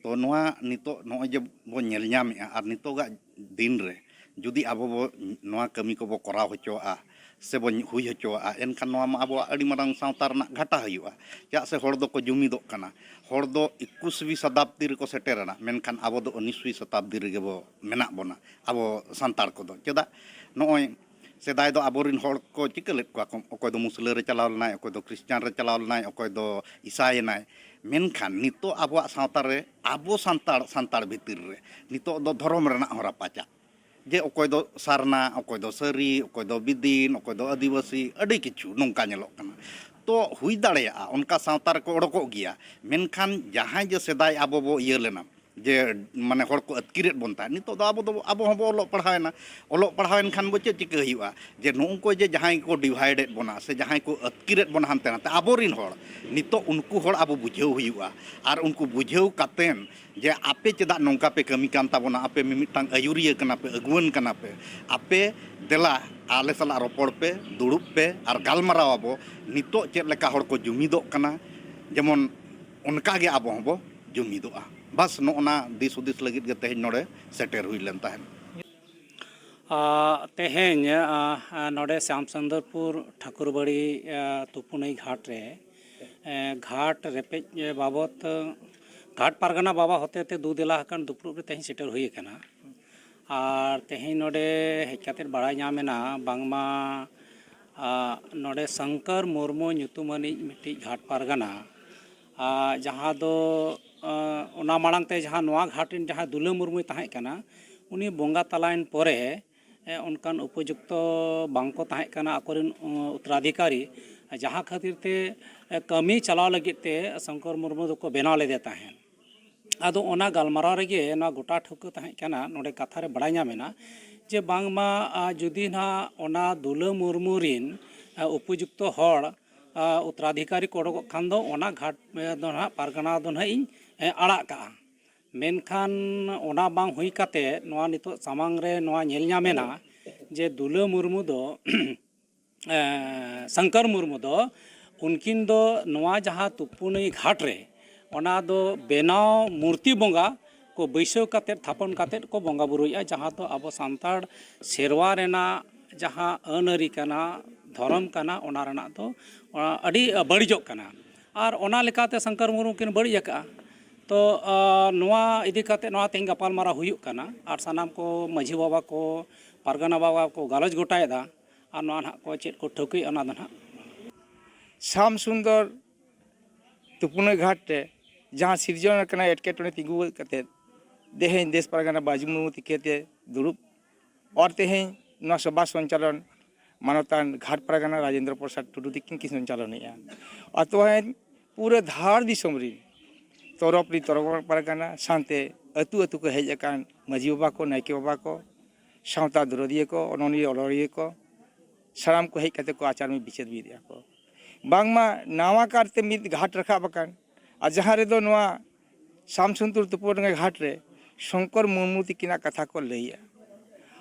ᱛᱚ ᱱᱚᱣᱟ ᱱᱤᱛᱚᱜ ᱱᱚᱜᱼᱚᱭ ᱡᱮ ᱵᱚ ᱧᱮᱞ ᱧᱟᱢᱮᱜᱼᱟ, ᱟᱨ ᱱᱤᱛᱚᱜᱟᱜ ᱫᱤᱱ ᱨᱮ ᱡᱩᱫᱤ ᱟᱵᱚ ᱵᱚ ᱱᱚᱣᱟ ᱠᱟᱹᱢᱤ ᱠᱚᱵᱚ ᱠᱚᱨᱟᱣ ᱦᱚᱪᱚᱣᱟᱜᱼᱟ ᱥᱮ ᱵᱚ ᱦᱩᱭ ᱦᱚᱪᱚᱣᱟᱜᱼᱟ, ᱮᱱᱠᱷᱟᱱ ᱱᱚᱣᱟ ᱢᱟ ᱟᱵᱚᱣᱟᱜ ᱟᱹᱰᱤ ᱢᱟᱨᱟᱝ ᱥᱟᱶᱛᱟ ᱨᱮᱱᱟᱜ ᱜᱷᱟᱴᱟ ᱦᱩᱭᱩᱜᱼᱟ᱾ ᱪᱮᱫᱟᱜ ᱥᱮ ᱦᱚᱲ ᱫᱚᱠᱚ ᱡᱩᱢᱤᱫᱚᱜ ᱠᱟᱱᱟ, ᱦᱚᱲ ᱫᱚ ᱮᱠᱩᱥᱣᱤ ᱥᱚᱛᱟᱵᱫᱤ ᱨᱮᱠᱚ ᱥᱮᱴᱮᱨᱮᱱᱟ, ᱢᱮᱱᱠᱷᱟᱱ ᱟᱵᱚ ᱫᱚ ᱩᱱᱤᱥᱣᱤ ᱥᱚᱛᱟᱵᱫᱤ ᱨᱮᱜᱮ ᱵᱚ ᱢᱮᱱᱟᱜ ᱵᱚᱱᱟ, ᱟᱵᱚ ᱥᱟᱱᱛᱟᱲ ᱠᱚᱫᱚ᱾ ᱪᱮᱫᱟᱜ? ᱱᱚᱜᱼᱚᱭ ᱥᱮᱫᱟᱭ ᱫᱚ ᱟᱵᱚᱨᱮᱱ ᱦᱚᱲ ᱠᱚ ᱪᱤᱠᱟᱹ ᱞᱮᱫ ᱠᱚᱣᱟ ᱠᱚ? ᱚᱠᱚᱭ ᱫᱚ ᱢᱩᱥᱞᱟᱹ ᱨᱮ ᱪᱟᱞᱟᱣ ᱞᱮᱱᱟᱭ, ᱚᱠᱚᱭ ᱫᱚ ᱠᱷᱨᱤᱥᱪᱟᱱ ᱨᱮ ᱪᱟᱞᱟᱣ ᱞᱮᱱᱟᱭ, ᱚᱠᱚᱭ ᱫᱚ ᱤᱥᱟᱭᱮᱱᱟᱭ᱾ ᱢᱮᱱᱠᱷᱟᱱ ᱱᱤᱛᱚᱜ ᱟᱵᱚᱣᱟᱜ ᱥᱟᱶᱛᱟ ᱨᱮ ᱟᱵᱚ ᱥᱟᱱᱛᱟᱲ, ᱥᱟᱱᱛᱟᱲ ᱵᱷᱤᱛᱤᱨ ᱨᱮ ᱱᱤᱛᱚᱜ ᱫᱚ ᱫᱷᱚᱨᱚᱢ ᱨᱮᱱᱟᱜ ᱦᱚᱸ ᱨᱟᱯᱟᱪᱟᱜ, ᱡᱮ ᱚᱠᱚᱭ ᱫᱚ ᱥᱟᱨᱱᱟ, ᱚᱠᱚᱭ ᱫᱚ ᱥᱟᱹᱨᱤ, ᱚᱠᱚᱭ ᱫᱚ ᱵᱤᱫᱤᱱ, ᱚᱠᱚᱭ ᱫᱚ ᱟᱹᱫᱤᱵᱟᱹᱥᱤ, ᱟᱹᱰᱤ ᱠᱤᱪᱷᱩ ᱱᱚᱝᱠᱟ ᱧᱮᱞᱚᱜ ᱠᱟᱱᱟ᱾ ᱛᱚ ᱦᱩᱭ ᱫᱟᱲᱮᱭᱟᱜᱼᱟ ᱚᱱᱠᱟ ᱥᱟᱶᱛᱟ ᱨᱮᱠᱚ ᱚᱰᱚᱠᱚᱜ ᱜᱮᱭᱟ, ᱢᱮᱱᱠᱷᱟᱱ ᱡᱟᱦᱟᱸᱭ ᱡᱮ ᱥᱮᱫᱟᱭ ᱟᱵᱚ ᱵᱚ ᱤᱭᱟᱹ ᱞᱮᱱᱟ, ᱡᱮ ᱢᱟᱱᱮ ᱦᱚᱲ ᱠᱚ ᱟᱹᱛᱠᱤᱨᱮᱫ ᱵᱚᱱ ᱛᱟᱦᱮᱸᱫ, ᱱᱤᱛᱚᱜ ᱫᱚ ᱟᱵᱚ ᱫᱚ, ᱟᱵᱚ ᱦᱚᱸᱵᱚ ᱚᱞᱚᱜ ᱯᱟᱲᱦᱟᱣᱮᱱᱟ᱾ ᱚᱞᱚᱜ ᱯᱟᱲᱦᱟᱣᱮᱱ ᱠᱷᱟᱱ ᱵᱚ ᱪᱮᱫ ᱪᱤᱠᱟᱹ ᱦᱩᱭᱩᱜᱼᱟ? ᱡᱮ ᱱᱩᱜᱼᱩ ᱠᱚ ᱡᱮ ᱡᱟᱦᱟᱸᱭ ᱠᱚ divide ᱮᱫ ᱵᱚᱱᱟ ᱥᱮ ᱡᱟᱦᱟᱸᱭ ᱠᱚ ᱟᱹᱛᱠᱤᱨᱮᱫ ᱵᱚᱱᱟ ᱦᱟᱱᱛᱮ ᱱᱟᱛᱮ, ᱟᱵᱚᱨᱤᱱ ᱦᱚᱲ, ᱱᱤᱛᱚᱜ ᱩᱱᱠᱩ ᱦᱚᱲ ᱟᱵᱚ ᱵᱩᱡᱷᱟᱹᱣ ᱦᱩᱭᱩᱜᱼᱟ᱾ ᱟᱨ ᱩᱱᱠᱩ ᱵᱩᱡᱷᱟᱹᱣ ᱠᱟᱛᱮᱱ ᱡᱮ ᱟᱯᱮ ᱪᱮᱫᱟᱜ ᱱᱚᱝᱠᱟ ᱯᱮ ᱠᱟᱹᱢᱤ ᱠᱟᱱ ᱛᱟᱵᱚᱱᱟ, ᱟᱯᱮ ᱢᱤᱢᱤᱫᱴᱟᱝ ᱟᱹᱭᱩᱨᱤᱭᱟᱹ ᱠᱟᱱᱟ ᱯᱮ, ᱟᱹᱜᱩᱣᱟᱹᱱ ᱠᱟᱱᱟ ᱯᱮ, ᱟᱯᱮ ᱫᱮᱞᱟ ᱟᱞᱮ ᱥᱟᱞᱟᱜ ᱨᱚᱯᱚᱲ ᱯᱮ, ᱫᱩᱲᱩᱵ ᱯᱮ ᱟᱨ ᱜᱟᱞᱢᱟᱨᱟᱣ ᱟᱵᱚ᱾ ᱱᱤᱛᱚᱜ ᱪᱮᱫ ᱞᱮᱠᱟ ᱦᱚᱲ ᱠᱚ ᱡᱩᱢᱤᱫᱚᱜ ᱠᱟᱱᱟ, ᱡᱮᱢᱚᱱ ᱚᱱᱠᱟ ᱜᱮ ᱟᱵᱚ ᱦᱚᱸᱵᱚ ᱡᱩᱢᱤᱫᱚᱜᱼᱟ᱾ ᱵᱟᱥ ᱱᱚᱜᱼᱚ ᱱᱟ ᱫᱤᱥ ᱦᱩᱫᱤᱥ ᱞᱟᱹᱜᱤᱫ ᱜᱮ ᱛᱮᱦᱮᱧ ᱱᱚᱰᱮ ᱥᱮᱴᱮᱨ ᱦᱩᱭ ᱞᱮᱱ ᱛᱟᱦᱮᱸᱫ᱾ ᱟ, ᱛᱮᱦᱮᱧ, ᱟ, ᱟ, ᱱᱚᱰᱮ ᱥᱭᱟᱢ ᱥᱩᱱᱫᱚᱨᱯᱩᱨ ᱴᱷᱟᱹᱠᱩᱨᱵᱟᱲᱤ, ᱟ, ᱛᱩᱯᱩᱱᱟᱹᱭ ᱜᱷᱟᱴ ᱨᱮ, ᱮ, ᱜᱷᱟᱴ ᱨᱮᱯᱮᱡ, ᱮ, ᱵᱟᱵᱚᱛ, ᱜᱷᱟᱴ ᱯᱟᱨᱜᱟᱱᱟ ᱵᱟᱵᱟ ᱦᱚᱛᱮᱛᱮ ᱫᱩ ᱫᱮᱞᱟ ᱟᱠᱟᱱ ᱫᱩᱯᱲᱩᱵ ᱨᱮ ᱛᱮᱦᱮᱧ ᱥᱮᱴᱮᱨ ᱦᱩᱭ ᱟᱠᱟᱱᱟ᱾ ᱟᱨ ᱛᱮᱦᱮᱧ ᱱᱚᱰᱮ ᱦᱮᱡ ᱠᱟᱛᱮ ᱵᱟᱲᱟᱭ ᱧᱟᱢ ᱮᱱᱟ ᱵᱟᱝᱢᱟ, ᱟ, ᱱᱚᱰᱮ ᱥᱚᱝᱠᱚᱨ ᱢᱩᱨᱢᱩ ᱧᱩᱛᱩᱢᱟᱱᱤᱡ ᱢᱤᱫᱴᱤᱡ ᱜᱷᱟᱴ ᱯᱟᱨᱜᱟᱱᱟ, ᱟ, ᱡᱟᱦᱟᱸ ᱫᱚ, ᱟ, ᱚᱱᱟ ᱢᱟᱲᱟᱝ ᱛᱮ ᱡᱟᱦᱟᱸ ᱱᱚᱣᱟ ᱜᱷᱟᱴ ᱨᱮᱱ ᱡᱟᱦᱟᱸ ᱫᱩᱞᱟᱹ ᱢᱩᱨᱢᱩᱭ ᱛᱟᱦᱮᱸ ᱠᱟᱱᱟ, ᱩᱱᱤ ᱵᱚᱸᱜᱟ ᱛᱟᱞᱟᱭᱮᱱ ᱯᱚᱨᱮ, ᱮ, ᱚᱱᱠᱟᱱ ᱩᱯᱚᱡᱩᱠᱛᱚ ᱵᱟᱝ ᱠᱚ ᱛᱟᱦᱮᱸ ᱠᱟᱱᱟ ᱟᱠᱚᱨᱮᱱ, ᱩ, ᱩᱛᱛᱚᱨᱟᱫᱷᱤᱠᱟᱨᱤ, ᱡᱟᱦᱟᱸ ᱠᱷᱟᱹᱛᱤᱨ ᱛᱮ, ᱮ, ᱠᱟᱹᱢᱤ ᱪᱟᱞᱟᱣ ᱞᱟᱹᱜᱤᱫ ᱛᱮ ᱥᱚᱝᱠᱚᱨ ᱢᱩᱨᱢᱩ ᱫᱚᱠᱚ ᱵᱮᱱᱟᱣ ᱞᱮᱫᱮ ᱛᱟᱦᱮᱸᱫ᱾ ᱟᱫᱚ ᱚᱱᱟ ᱜᱟᱞᱢᱟᱨᱟᱣ ᱨᱮᱜᱮ ᱱᱚᱣᱟ ᱜᱚᱴᱟ ᱴᱷᱟᱹᱣᱠᱟᱹ ᱛᱟᱦᱮᱸ ᱠᱟᱱᱟ, ᱱᱚᱰᱮ ᱠᱟᱛᱷᱟ ᱨᱮ ᱵᱟᱲᱟᱭ ᱧᱟᱢ ᱮᱱᱟ ᱡᱮ ᱵᱟᱝᱢᱟ, ᱟ, ᱡᱩᱫᱤ ᱱᱟᱦᱟᱜ ᱚᱱᱟ ᱫᱩᱞᱟᱹ ᱢᱩᱨᱢᱩ ᱨᱤᱱ, ᱟ, ᱩᱯᱚᱡᱩᱠᱛᱚ ᱦᱚᱲ, ᱟ, ᱩᱛᱛᱚᱨᱟᱫᱷᱤᱠᱟᱨᱤ ᱠᱚ ᱚᱰᱚᱠᱚᱜ ᱠᱷᱟᱱ ᱫᱚ ᱚᱱᱟ ᱜᱷᱟᱴ, ᱮ, ᱫᱚ ᱱᱟᱦᱟᱜ ᱯᱟᱨᱜᱟᱱᱟ ᱫᱚ ᱱᱟᱦᱟᱜ ᱤᱧ, ᱮ, ᱟᱲᱟᱜ ᱠᱟᱜᱼᱟ᱾ ᱢᱮᱱᱠᱷᱟᱱ ᱚᱱᱟ ᱵᱟᱝ ᱦᱩᱭ ᱠᱟᱛᱮ ᱱᱚᱣᱟ ᱱᱤᱛᱚᱜ ᱥᱟᱢᱟᱝ ᱨᱮ ᱱᱚᱣᱟ ᱧᱮᱞ ᱧᱟᱢ ᱮᱱᱟ ᱡᱮ ᱫᱩᱞᱟᱹ ᱢᱩᱨᱢᱩ ᱫᱚ, ᱮ, ᱥᱚᱝᱠᱚᱨ ᱢᱩᱨᱢᱩ ᱫᱚ ᱩᱱᱠᱤᱱ ᱫᱚ ᱱᱚᱣᱟ ᱡᱟᱦᱟᱸ ᱛᱩᱯᱩᱱᱟᱹᱭ ᱜᱷᱟᱴ ᱨᱮ, ᱚᱱᱟ ᱫᱚ ᱵᱮᱱᱟᱣ ᱢᱩᱨᱛᱤ ᱵᱚᱸᱜᱟ ᱠᱚ ᱵᱟᱹᱭᱥᱟᱹᱣ ᱠᱟᱛᱮᱫ, ᱛᱷᱟᱯᱚᱱ ᱠᱟᱛᱮᱫ ᱠᱚ ᱵᱚᱸᱜᱟ ᱵᱩᱨᱩᱭᱮᱫᱼᱟ, ᱡᱟᱦᱟᱸ ᱫᱚ ᱟᱵᱚ ᱥᱟᱱᱛᱟᱲ ᱥᱮᱨᱣᱟ ᱨᱮᱱᱟᱜ ᱡᱟᱦᱟᱸ ᱟᱹᱱ ᱟᱹᱨᱤ ᱠᱟᱱᱟ, ᱫᱷᱚᱨᱚᱢ ᱠᱟᱱᱟ, ᱚᱱᱟ ᱨᱮᱱᱟᱜ ᱫᱚ, ᱟ, ᱟᱹᱰᱤ, ᱟ, ᱵᱟᱹᱲᱤᱡᱚᱜ ᱠᱟᱱᱟ᱾ ᱟᱨ ᱚᱱᱟ ᱞᱮᱠᱟᱛᱮ ᱥᱚᱝᱠᱚᱨ ᱢᱩᱨᱢᱩ ᱠᱤᱱ ᱵᱟᱹᱲᱤᱡ ᱟᱠᱟᱫᱼᱟ᱾ ᱛᱚ, ᱟ, ᱱᱚᱣᱟ ᱤᱫᱤ ᱠᱟᱛᱮ ᱱᱚᱣᱟ ᱛᱮᱦᱮᱧ ᱜᱟᱯᱟᱞᱢᱟᱨᱟᱣ ᱦᱩᱭᱩᱜ ᱠᱟᱱᱟ ᱟᱨ ᱥᱟᱱᱟᱢ ᱠᱚ ᱢᱟᱹᱡᱷᱤ ᱵᱟᱵᱟ ᱠᱚ, ᱯᱟᱨᱜᱟᱱᱟ ᱵᱟᱵᱟ ᱠᱚ ᱜᱟᱞᱚᱪ ᱜᱚᱴᱟᱭᱮᱫᱟ᱾ ᱟᱨ ᱱᱚᱣᱟ ᱱᱟᱦᱟᱜ ᱠᱚ ᱪᱮᱫ ᱠᱚ ᱴᱷᱟᱹᱣᱠᱟᱹᱭᱮᱫᱼᱟ, ᱚᱱᱟ ᱫᱚ ᱱᱟᱦᱟᱜ᱾ ᱥᱟᱢ ᱥᱩᱱᱫᱚᱨ ᱛᱩᱯᱩᱱᱟᱹ ᱜᱷᱟᱴ ᱨᱮ ᱡᱟᱦᱟᱸ ᱥᱤᱨᱡᱚᱱ ᱟᱠᱟᱱᱟ ᱮᱴᱠᱮᱴᱚᱬᱮ ᱛᱤᱸᱜᱩ ᱠᱟᱛᱮᱫ, ᱛᱮᱦᱮᱧ ᱫᱮᱥ ᱯᱟᱨᱜᱟᱱᱟ ᱵᱟᱹᱡᱩ ᱢᱩᱨᱢᱩ ᱛᱤᱠᱤᱱ ᱛᱮ ᱫᱩᱲᱩᱵ, ᱟᱨ ᱛᱮᱦᱮᱧ ᱱᱚᱣᱟ ᱥᱚᱵᱷᱟ ᱥᱚᱧᱪᱟᱞᱚᱱ ᱢᱟᱱᱚᱛᱟᱱ ᱜᱷᱟᱴ ᱯᱟᱨᱜᱟᱱᱟ ᱨᱟᱡᱮᱱᱫᱨᱚ ᱯᱨᱚᱥᱟᱫᱽ ᱴᱩᱰᱩ ᱛᱤᱠᱤᱱ ᱠᱤᱱ ᱥᱚᱧᱪᱟᱞᱚᱱᱮᱫᱼᱟ᱾ ᱟᱨ ᱛᱮᱦᱮᱧ ᱯᱩᱨᱟᱹ ᱫᱷᱟᱲ ᱫᱤᱥᱚᱢ ᱨᱤᱱ ᱛᱚᱨᱚᱯ ᱨᱤᱱ ᱛᱚᱨᱚᱯ ᱯᱟᱨᱜᱟᱱᱟ ᱥᱟᱶᱛᱮ ᱟᱹᱛᱩ ᱟᱹᱛᱩ ᱠᱚ ᱦᱮᱡ ᱟᱠᱟᱱ ᱢᱟᱹᱡᱷᱤ ᱵᱟᱵᱟ ᱠᱚ, ᱱᱟᱭᱠᱮ ᱵᱟᱵᱟ ᱠᱚ, ᱥᱟᱶᱛᱟ ᱫᱚᱨᱚᱫᱤᱭᱟᱹ ᱠᱚ, ᱚᱱᱚᱞᱤᱭᱟᱹ ᱚᱱᱚᱲᱦᱤᱭᱟᱹ ᱠᱚ, ᱥᱟᱱᱟᱢ ᱠᱚ ᱦᱮᱡ ᱠᱟᱛᱮ ᱠᱚ ᱟᱪᱟᱨ ᱢᱤᱫ ᱵᱤᱪᱟᱹᱨ ᱢᱤᱫ ᱮᱫᱼᱟ ᱠᱚ᱾ ᱵᱟᱝᱢᱟ ᱱᱟᱣᱟ ᱠᱟᱨᱛᱮ ᱢᱤᱫ ᱜᱷᱟᱴ ᱨᱟᱠᱟᱵ ᱟᱠᱟᱱ, ᱟᱨ ᱡᱟᱦᱟᱸ ᱨᱮᱫᱚ ᱱᱚᱣᱟ ᱥᱟᱢᱥᱩᱱᱫᱩᱨ ᱛᱩᱯᱩᱱᱟᱹ ᱜᱷᱟᱴ ᱨᱮ ᱥᱚᱝᱠᱚᱨ ᱢᱩᱨᱢᱩ ᱛᱤᱠᱤᱱᱟᱜ ᱠᱟᱛᱷᱟ ᱠᱚ ᱞᱟᱹᱭᱮᱜᱼᱟ᱾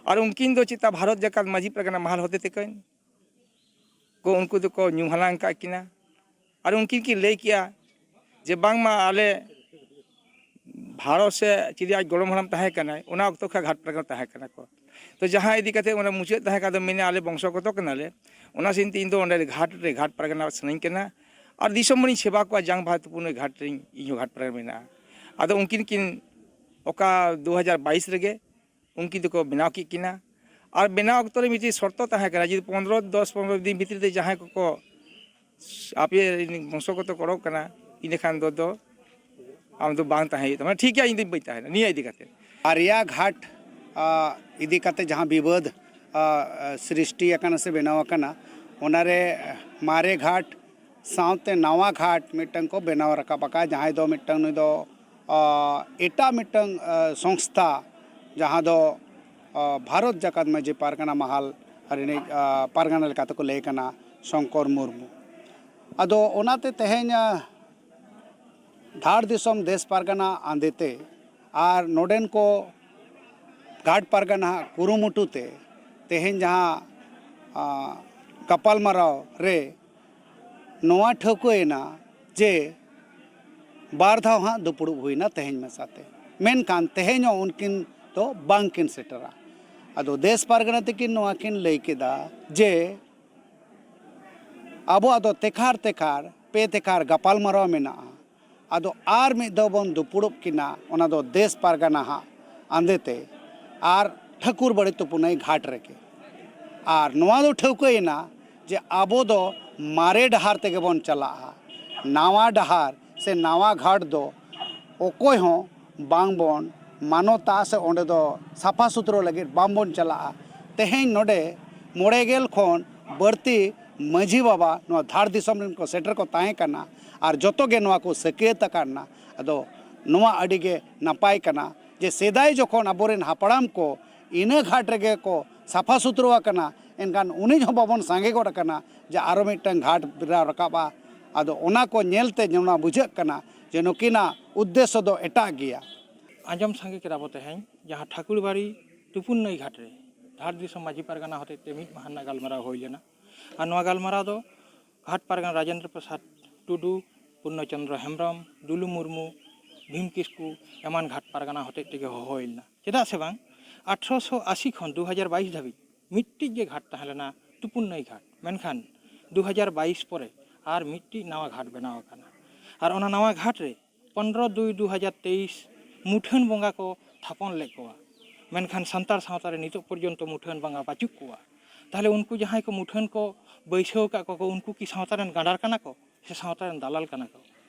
ᱟᱨ ᱩᱱᱠᱤᱱ ᱫᱚ ᱪᱮᱛᱟ ᱵᱷᱟᱨᱚᱛ ᱡᱟᱠᱟᱛ ᱢᱟᱹᱡᱷᱤ ᱯᱟᱨᱜᱟᱱᱟ ᱢᱟᱦᱟᱞ ᱦᱚᱛᱮ ᱛᱮᱠᱤᱱ ᱠᱚ, ᱩᱱᱠᱩ ᱫᱚᱠᱚ ᱧᱩᱢ ᱦᱟᱞᱟᱝ ᱟᱠᱟᱫ ᱠᱤᱱᱟ᱾ ᱟᱨ ᱩᱱᱠᱤᱱ ᱠᱤᱱ ᱞᱟᱹᱭ ᱠᱮᱜᱼᱟ ᱡᱮ ᱵᱟᱝᱢᱟ ᱟᱞᱮ ᱵᱷᱟᱨᱚᱛ ᱥᱮ ᱪᱤᱞᱤ ᱟᱡ ᱜᱚᱲᱚᱢ ᱦᱟᱲᱟᱢ ᱛᱟᱦᱮᱸ ᱠᱟᱱᱟᱭ, ᱚᱱᱟ ᱚᱠᱛᱚ ᱠᱷᱚᱱ ᱜᱷᱟᱴ ᱯᱟᱨᱜᱟᱱᱟ ᱛᱟᱦᱮᱸ ᱠᱟᱱᱟ ᱠᱚ᱾ ᱛᱚ ᱡᱟᱦᱟᱸ ᱤᱫᱤ ᱠᱟᱛᱮ ᱚᱸᱰᱮ ᱢᱩᱪᱟᱹᱫ ᱛᱟᱦᱮᱸ ᱠᱟᱱ ᱫᱚ ᱢᱮᱱᱟ ᱟᱞᱮ ᱵᱚᱝᱥᱚᱜᱚᱛᱚ ᱠᱟᱱᱟᱞᱮ, ᱚᱱᱟ ᱥᱟᱶᱛᱮ ᱤᱧ ᱫᱚ ᱚᱸᱰᱮ ᱜᱷᱟᱴ ᱨᱮ ᱜᱷᱟᱴ ᱯᱟᱨᱜᱟᱱᱟ ᱥᱟᱱᱟᱧ ᱠᱟᱱᱟ᱾ ᱟᱨ ᱫᱤᱥᱚᱢ ᱦᱚᱲᱤᱧ ᱥᱮᱵᱟ ᱠᱚᱣᱟ, ᱡᱟᱝ ᱵᱟᱦᱟ ᱛᱩᱯᱩᱱ ᱜᱷᱟᱴ ᱨᱮᱧ, ᱤᱧ ᱦᱚᱸ ᱜᱷᱟᱴ ᱯᱟᱨᱜᱟᱱᱟ ᱢᱮᱱᱟᱜᱼᱟ᱾ ᱟᱫᱚ ᱩᱱᱠᱤᱱ ᱠᱤᱱ ᱚᱠᱟ ᱫᱩ ᱦᱟᱡᱟᱨ ᱵᱟᱭᱤᱥ ᱨᱮᱜᱮ ᱩᱱᱠᱤᱱ ᱫᱚᱠᱚ ᱵᱮᱱᱟᱣ ᱠᱮᱫ ᱠᱤᱱᱟ᱾ ᱟᱨ ᱵᱮᱱᱟᱣ ᱚᱠᱛᱚ ᱨᱮ ᱢᱤᱫᱴᱤᱡ ᱥᱚᱨᱛᱚ ᱛᱟᱦᱮᱸ ᱠᱟᱱᱟ, ᱡᱩᱫᱤ ᱯᱚᱱᱨᱚ, ᱫᱚᱥ ᱯᱚᱱᱨᱚ ᱫᱤᱱ ᱵᱷᱤᱛᱨᱤ ᱛᱮ ᱡᱟᱦᱟᱸᱭ ᱠᱚᱠᱚ ᱟᱯᱮ ᱵᱚᱝᱥᱚᱜᱚᱛᱚ ᱠᱚ ᱚᱰᱚᱠ ᱠᱟᱱᱟ, ᱤᱱᱟᱹᱠᱷᱟᱱ ᱫᱚ, ᱫᱚ ᱟᱢ ᱫᱚ ᱵᱟᱝ ᱛᱟᱦᱮᱸ ᱦᱩᱭᱩᱜ ᱛᱟᱢᱟ᱾ ᱴᱷᱤᱠ ᱜᱮᱭᱟ, ᱤᱧ ᱫᱚ ᱵᱟᱹᱧ ᱛᱟᱦᱮᱱᱟ ᱱᱤᱭᱟᱹ ᱤᱫᱤ ᱠᱟᱛᱮ᱾ ᱟᱨᱭᱟ ᱜᱷᱟᱴ, ᱟ, ᱤᱫᱤ ᱠᱟᱛᱮ ᱡᱟᱦᱟᱸ ᱵᱤᱵᱟᱹᱫ, ᱟ, ᱟ, ᱥᱨᱤᱥᱴᱤ ᱟᱠᱟᱱᱟ ᱥᱮ ᱵᱮᱱᱟᱣ ᱟᱠᱟᱱᱟ, ᱚᱱᱟᱨᱮ ᱢᱟᱨᱮ ᱜᱷᱟᱴ ᱥᱟᱶᱛᱮ ᱱᱟᱣᱟ ᱜᱷᱟᱴ ᱢᱤᱫᱴᱟᱝ ᱠᱚ ᱵᱮᱱᱟᱣ ᱨᱟᱠᱟᱵ ᱟᱠᱟᱫᱼᱟ, ᱡᱟᱦᱟᱸᱭ ᱫᱚ ᱢᱤᱫᱴᱟᱝ ᱱᱩᱭ ᱫᱚ, ᱟ, ᱮᱴᱟᱜ ᱢᱤᱫᱴᱟᱝ, ᱟ, ᱥᱚᱝᱥᱛᱷᱟ, ᱡᱟᱦᱟᱸ ᱫᱚ, ᱟ, ᱵᱷᱟᱨᱚᱛ ᱡᱟᱠᱟᱛ ᱢᱟᱹᱡᱷᱤ ᱯᱟᱨᱜᱟᱱᱟ ᱢᱟᱦᱟᱞ ᱨᱤᱱᱤᱡ, ᱟ, ᱯᱟᱨᱜᱟᱱᱟ ᱞᱮᱠᱟ ᱛᱮᱠᱚ ᱞᱟᱹᱭ ᱠᱟᱱᱟ ᱥᱚᱝᱠᱚᱨ ᱢᱩᱨᱢᱩ᱾ ᱟᱫᱚ ᱚᱱᱟᱛᱮ ᱛᱮᱦᱮᱧ, ᱟ, ᱫᱷᱟᱲ ᱫᱤᱥᱚᱢ ᱫᱮᱥ ᱯᱟᱨᱜᱟᱱᱟ ᱟᱸᱫᱮ ᱛᱮ ᱟᱨ ᱱᱚᱰᱮᱱ ᱠᱚ ᱜᱷᱟᱴ ᱯᱟᱨᱜᱟᱱᱟ ᱦᱟᱜ ᱠᱩᱨᱩᱢᱩᱴᱩ ᱛᱮ ᱛᱮᱦᱮᱧ ᱡᱟᱦᱟᱸ, ᱟ, ᱜᱟᱯᱟᱞᱢᱟᱨᱟᱣ ᱨᱮ ᱱᱚᱣᱟ ᱴᱷᱟᱹᱣᱠᱟᱹᱭᱮᱱᱟ ᱡᱮ ᱵᱟᱨ ᱫᱷᱟᱣ ᱦᱟᱸᱜ ᱫᱩᱯᱲᱩᱵ ᱦᱩᱭᱱᱟ ᱛᱮᱦᱮᱧ ᱢᱮᱥᱟᱛᱮ, ᱢᱮᱱᱠᱷᱟᱱ ᱛᱮᱦᱮᱧ ᱦᱚᱸ ᱩᱱᱠᱤᱱ ᱫᱚ ᱵᱟᱝᱠᱤᱱ ᱥᱮᱴᱮᱨᱟ᱾ ᱟᱫᱚ ᱫᱮᱥ ᱯᱟᱨᱜᱟᱱᱟ ᱛᱟᱹᱠᱤᱱ ᱱᱚᱣᱟ ᱠᱤᱱ ᱞᱟᱹᱭ ᱠᱮᱫᱟ ᱡᱮ ᱟᱵᱚᱣᱟᱜ ᱫᱚ ᱛᱮᱠᱷᱟᱨ ᱛᱮᱠᱷᱟᱨ, ᱯᱮ ᱛᱮᱠᱷᱟᱨ ᱜᱟᱯᱟᱞᱢᱟᱨᱟᱣ ᱢᱮᱱᱟᱜᱼᱟ᱾ ᱟᱫᱚ ᱟᱨ ᱢᱤᱫ ᱫᱷᱟᱣ ᱵᱚᱱ ᱫᱩᱯᱲᱩᱵ ᱠᱤᱱᱟ, ᱚᱱᱟ ᱫᱚ ᱫᱮᱥ ᱯᱟᱨᱜᱟᱱᱟ ᱦᱟᱸᱜ ᱟᱸᱫᱮᱛᱮ ᱟᱨ ᱴᱷᱟᱹᱠᱩᱨ ᱵᱟᱲᱤ ᱛᱩᱯᱩᱱᱟᱹᱭ ᱜᱷᱟᱴ ᱨᱮᱜᱮ᱾ ᱟᱨ ᱱᱚᱣᱟ ᱫᱚ ᱴᱷᱟᱹᱣᱠᱟᱹᱭᱮᱱᱟ ᱡᱮ ᱟᱵᱚ ᱫᱚ ᱢᱟᱨᱮ ᱰᱟᱦᱟᱨ ᱛᱮᱜᱮ ᱵᱚᱱ ᱪᱟᱞᱟᱜᱼᱟ᱾ ᱱᱟᱣᱟ ᱰᱟᱦᱟᱨ ᱥᱮ ᱱᱟᱣᱟ ᱜᱷᱟᱴ ᱫᱚ ᱚᱠᱚᱭ ᱦᱚᱸ ᱵᱟᱝ ᱵᱚᱱ ᱢᱟᱱᱚᱛᱟ ᱥᱮ ᱚᱸᱰᱮ ᱫᱚ ᱥᱟᱯᱷᱟ ᱥᱩᱛᱨᱚ ᱞᱟᱹᱜᱤᱫ ᱵᱟᱝ ᱵᱚᱱ ᱪᱟᱞᱟᱜᱼᱟ᱾ ᱛᱮᱦᱮᱧ ᱱᱚᱰᱮ ᱢᱚᱬᱮ ᱜᱮᱞ ᱠᱷᱚᱱ ᱵᱟᱹᱲᱛᱤ ᱢᱟᱹᱡᱷᱤ ᱵᱟᱵᱟ ᱱᱚᱣᱟ ᱫᱷᱟᱲ ᱫᱤᱥᱚᱢ ᱨᱮᱱ ᱠᱚ ᱥᱮᱴᱮᱨ ᱠᱚ ᱛᱟᱦᱮᱸ ᱠᱟᱱᱟ ᱟᱨ ᱡᱚᱛᱚ ᱜᱮ ᱱᱚᱣᱟ ᱠᱚ ᱥᱟᱹᱠᱭᱟᱹᱛ ᱟᱠᱟᱱᱟ᱾ ᱟᱫᱚ ᱱᱚᱣᱟ ᱟᱹᱰᱤ ᱜᱮ ᱱᱟᱯᱟᱭ ᱠᱟᱱᱟ ᱡᱮ ᱥᱮᱫᱟᱭ ᱡᱚᱠᱷᱚᱱ ᱟᱵᱚᱨᱮᱱ ᱦᱟᱯᱲᱟᱢ ᱠᱚ ᱤᱱᱟᱹ ᱜᱷᱟᱴ ᱨᱮᱜᱮ ᱠᱚ ᱥᱟᱯᱷᱟ ᱥᱩᱛᱨᱚ ᱟᱠᱟᱱᱟ, ᱮᱱᱠᱷᱟᱱ ᱩᱱᱤ ᱦᱚᱸ ᱵᱟᱵᱚᱱ ᱥᱟᱸᱜᱮ ᱜᱚᱫ ᱟᱠᱟᱱᱟ ᱡᱮ ᱟᱨᱚ ᱢᱤᱫᱴᱟᱝ ᱜᱷᱟᱴ ᱵᱮᱱᱟᱣ ᱨᱟᱠᱟᱵᱼᱟ᱾ ᱟᱫᱚ ᱚᱱᱟ ᱠᱚ ᱧᱮᱞᱛᱮ ᱱᱚᱣᱟ ᱵᱩᱡᱷᱟᱹᱜ ᱠᱟᱱᱟ ᱡᱮ ᱱᱩᱠᱤᱱᱟᱜ ᱩᱫᱽᱫᱮᱥᱥᱚ ᱫᱚ ᱮᱴᱟᱜ ᱜᱮᱭᱟ᱾ ᱟᱸᱡᱚᱢ ᱥᱟᱸᱜᱮ ᱠᱮᱫᱟ ᱵᱚ ᱛᱮᱦᱮᱧ ᱡᱟᱦᱟᱸ ᱴᱷᱟᱹᱠᱩᱨ ᱵᱟᱲᱤ ᱛᱩᱯᱩᱱ ᱱᱟᱹᱭ ᱜᱷᱟᱴ ᱨᱮ ᱫᱷᱟᱲ ᱫᱤᱥᱚᱢ ᱢᱟᱹᱡᱷᱤ ᱯᱟᱨᱜᱟᱱᱟ ᱦᱚᱛᱮᱡ ᱛᱮ ᱢᱤᱫ ᱢᱟᱦᱟ ᱨᱮᱱᱟᱜ ᱜᱟᱞᱢᱟᱨᱟᱣ ᱦᱩᱭ ᱞᱮᱱᱟ᱾ ᱟᱨ ᱱᱚᱣᱟ ᱜᱟᱞᱢᱟᱨᱟᱣ ᱫᱚ ᱜᱷᱟᱴ ᱯᱟᱨᱜᱟᱱᱟ ᱨᱟᱡᱮᱱᱫᱨᱚ ᱯᱨᱚᱥᱟᱫᱽ ᱴᱩᱰᱩ, ᱯᱩᱨᱱᱚ ᱪᱚᱱᱫᱨᱚ ᱦᱮᱢᱵᱨᱚᱢ, ᱫᱩᱞᱩ ᱢᱩᱨᱢᱩ, ᱵᱷᱤᱢ ᱠᱤᱥᱠᱩ ᱮᱢᱟᱱ ᱜᱷᱟᱴ ᱯᱟᱨᱜᱟᱱᱟ ᱦᱚᱛᱮᱡ ᱛᱮᱜᱮ ᱦᱚᱦᱚ ᱦᱩᱭ ᱞᱮᱱᱟ᱾ ᱪᱮᱫᱟᱜ ᱥᱮ ᱵᱟᱝ, ᱟᱴᱷᱨᱚᱥᱚ ᱟᱥᱤ ᱠᱷᱚᱱ ᱫᱩ ᱦᱟᱡᱟᱨ ᱵᱟᱭᱤᱥ ᱫᱷᱟᱹᱵᱤᱡ ᱢᱤᱫᱴᱤᱡ ᱜᱮ ᱜᱷᱟᱴ ᱛᱟᱦᱮᱸ ᱞᱮᱱᱟ, ᱛᱩᱯᱩᱱ ᱱᱟᱹᱭ ᱜᱷᱟᱴ᱾ ᱢᱮᱱᱠᱷᱟᱱ ᱫᱩ ᱦᱟᱡᱟᱨ ᱵᱟᱭᱤᱥ ᱯᱚᱨᱮ ᱟᱨ ᱢᱤᱫᱴᱤᱡ ᱱᱟᱣᱟ ᱜᱷᱟᱴ ᱵᱮᱱᱟᱣ ᱟᱠᱟᱱᱟ᱾ ᱟᱨ ᱚᱱᱟ ᱱᱟᱣᱟ ᱜᱷᱟᱴ ᱨᱮ ᱯᱚᱱᱨᱚ ᱫᱩᱭ ᱫᱩ ᱦᱟᱡᱟᱨ ᱛᱮᱭᱤᱥ ᱢᱩᱴᱷᱟᱹᱱ ᱵᱚᱸᱜᱟ ᱠᱚ ᱛᱷᱟᱯᱚᱱ ᱞᱮᱫ ᱠᱚᱣᱟ᱾ ᱢᱮᱱᱠᱷᱟᱱ ᱥᱟᱱᱛᱟᱲ ᱥᱟᱶᱛᱟ ᱨᱮ ᱱᱤᱛᱚᱜ ᱯᱚᱨᱡᱚᱱᱛᱚ ᱢᱩᱴᱷᱟᱹᱱ ᱵᱚᱸᱜᱟ ᱵᱟᱹᱪᱩᱜ ᱠᱚᱣᱟ᱾ ᱛᱟᱦᱚᱞᱮ ᱩᱱᱠᱩ ᱡᱟᱦᱟᱸᱭ ᱠᱚ ᱢᱩᱴᱷᱟᱹᱱ ᱠᱚ ᱵᱟᱹᱭᱥᱟᱹᱣ ᱟᱠᱟᱫ ᱠᱚᱣᱟ ᱠᱚ, ᱩᱱᱠᱩ ᱠᱤ ᱥᱟᱶᱛᱟ ᱨᱮᱱ ᱜᱟᱸᱰᱟᱨ ᱠᱟᱱᱟ ᱠᱚ ᱥᱮ ᱥᱟᱶᱛᱟ ᱨᱮᱱ ᱫᱟᱞᱟᱞ ᱠᱟᱱᱟ ᱠᱚ?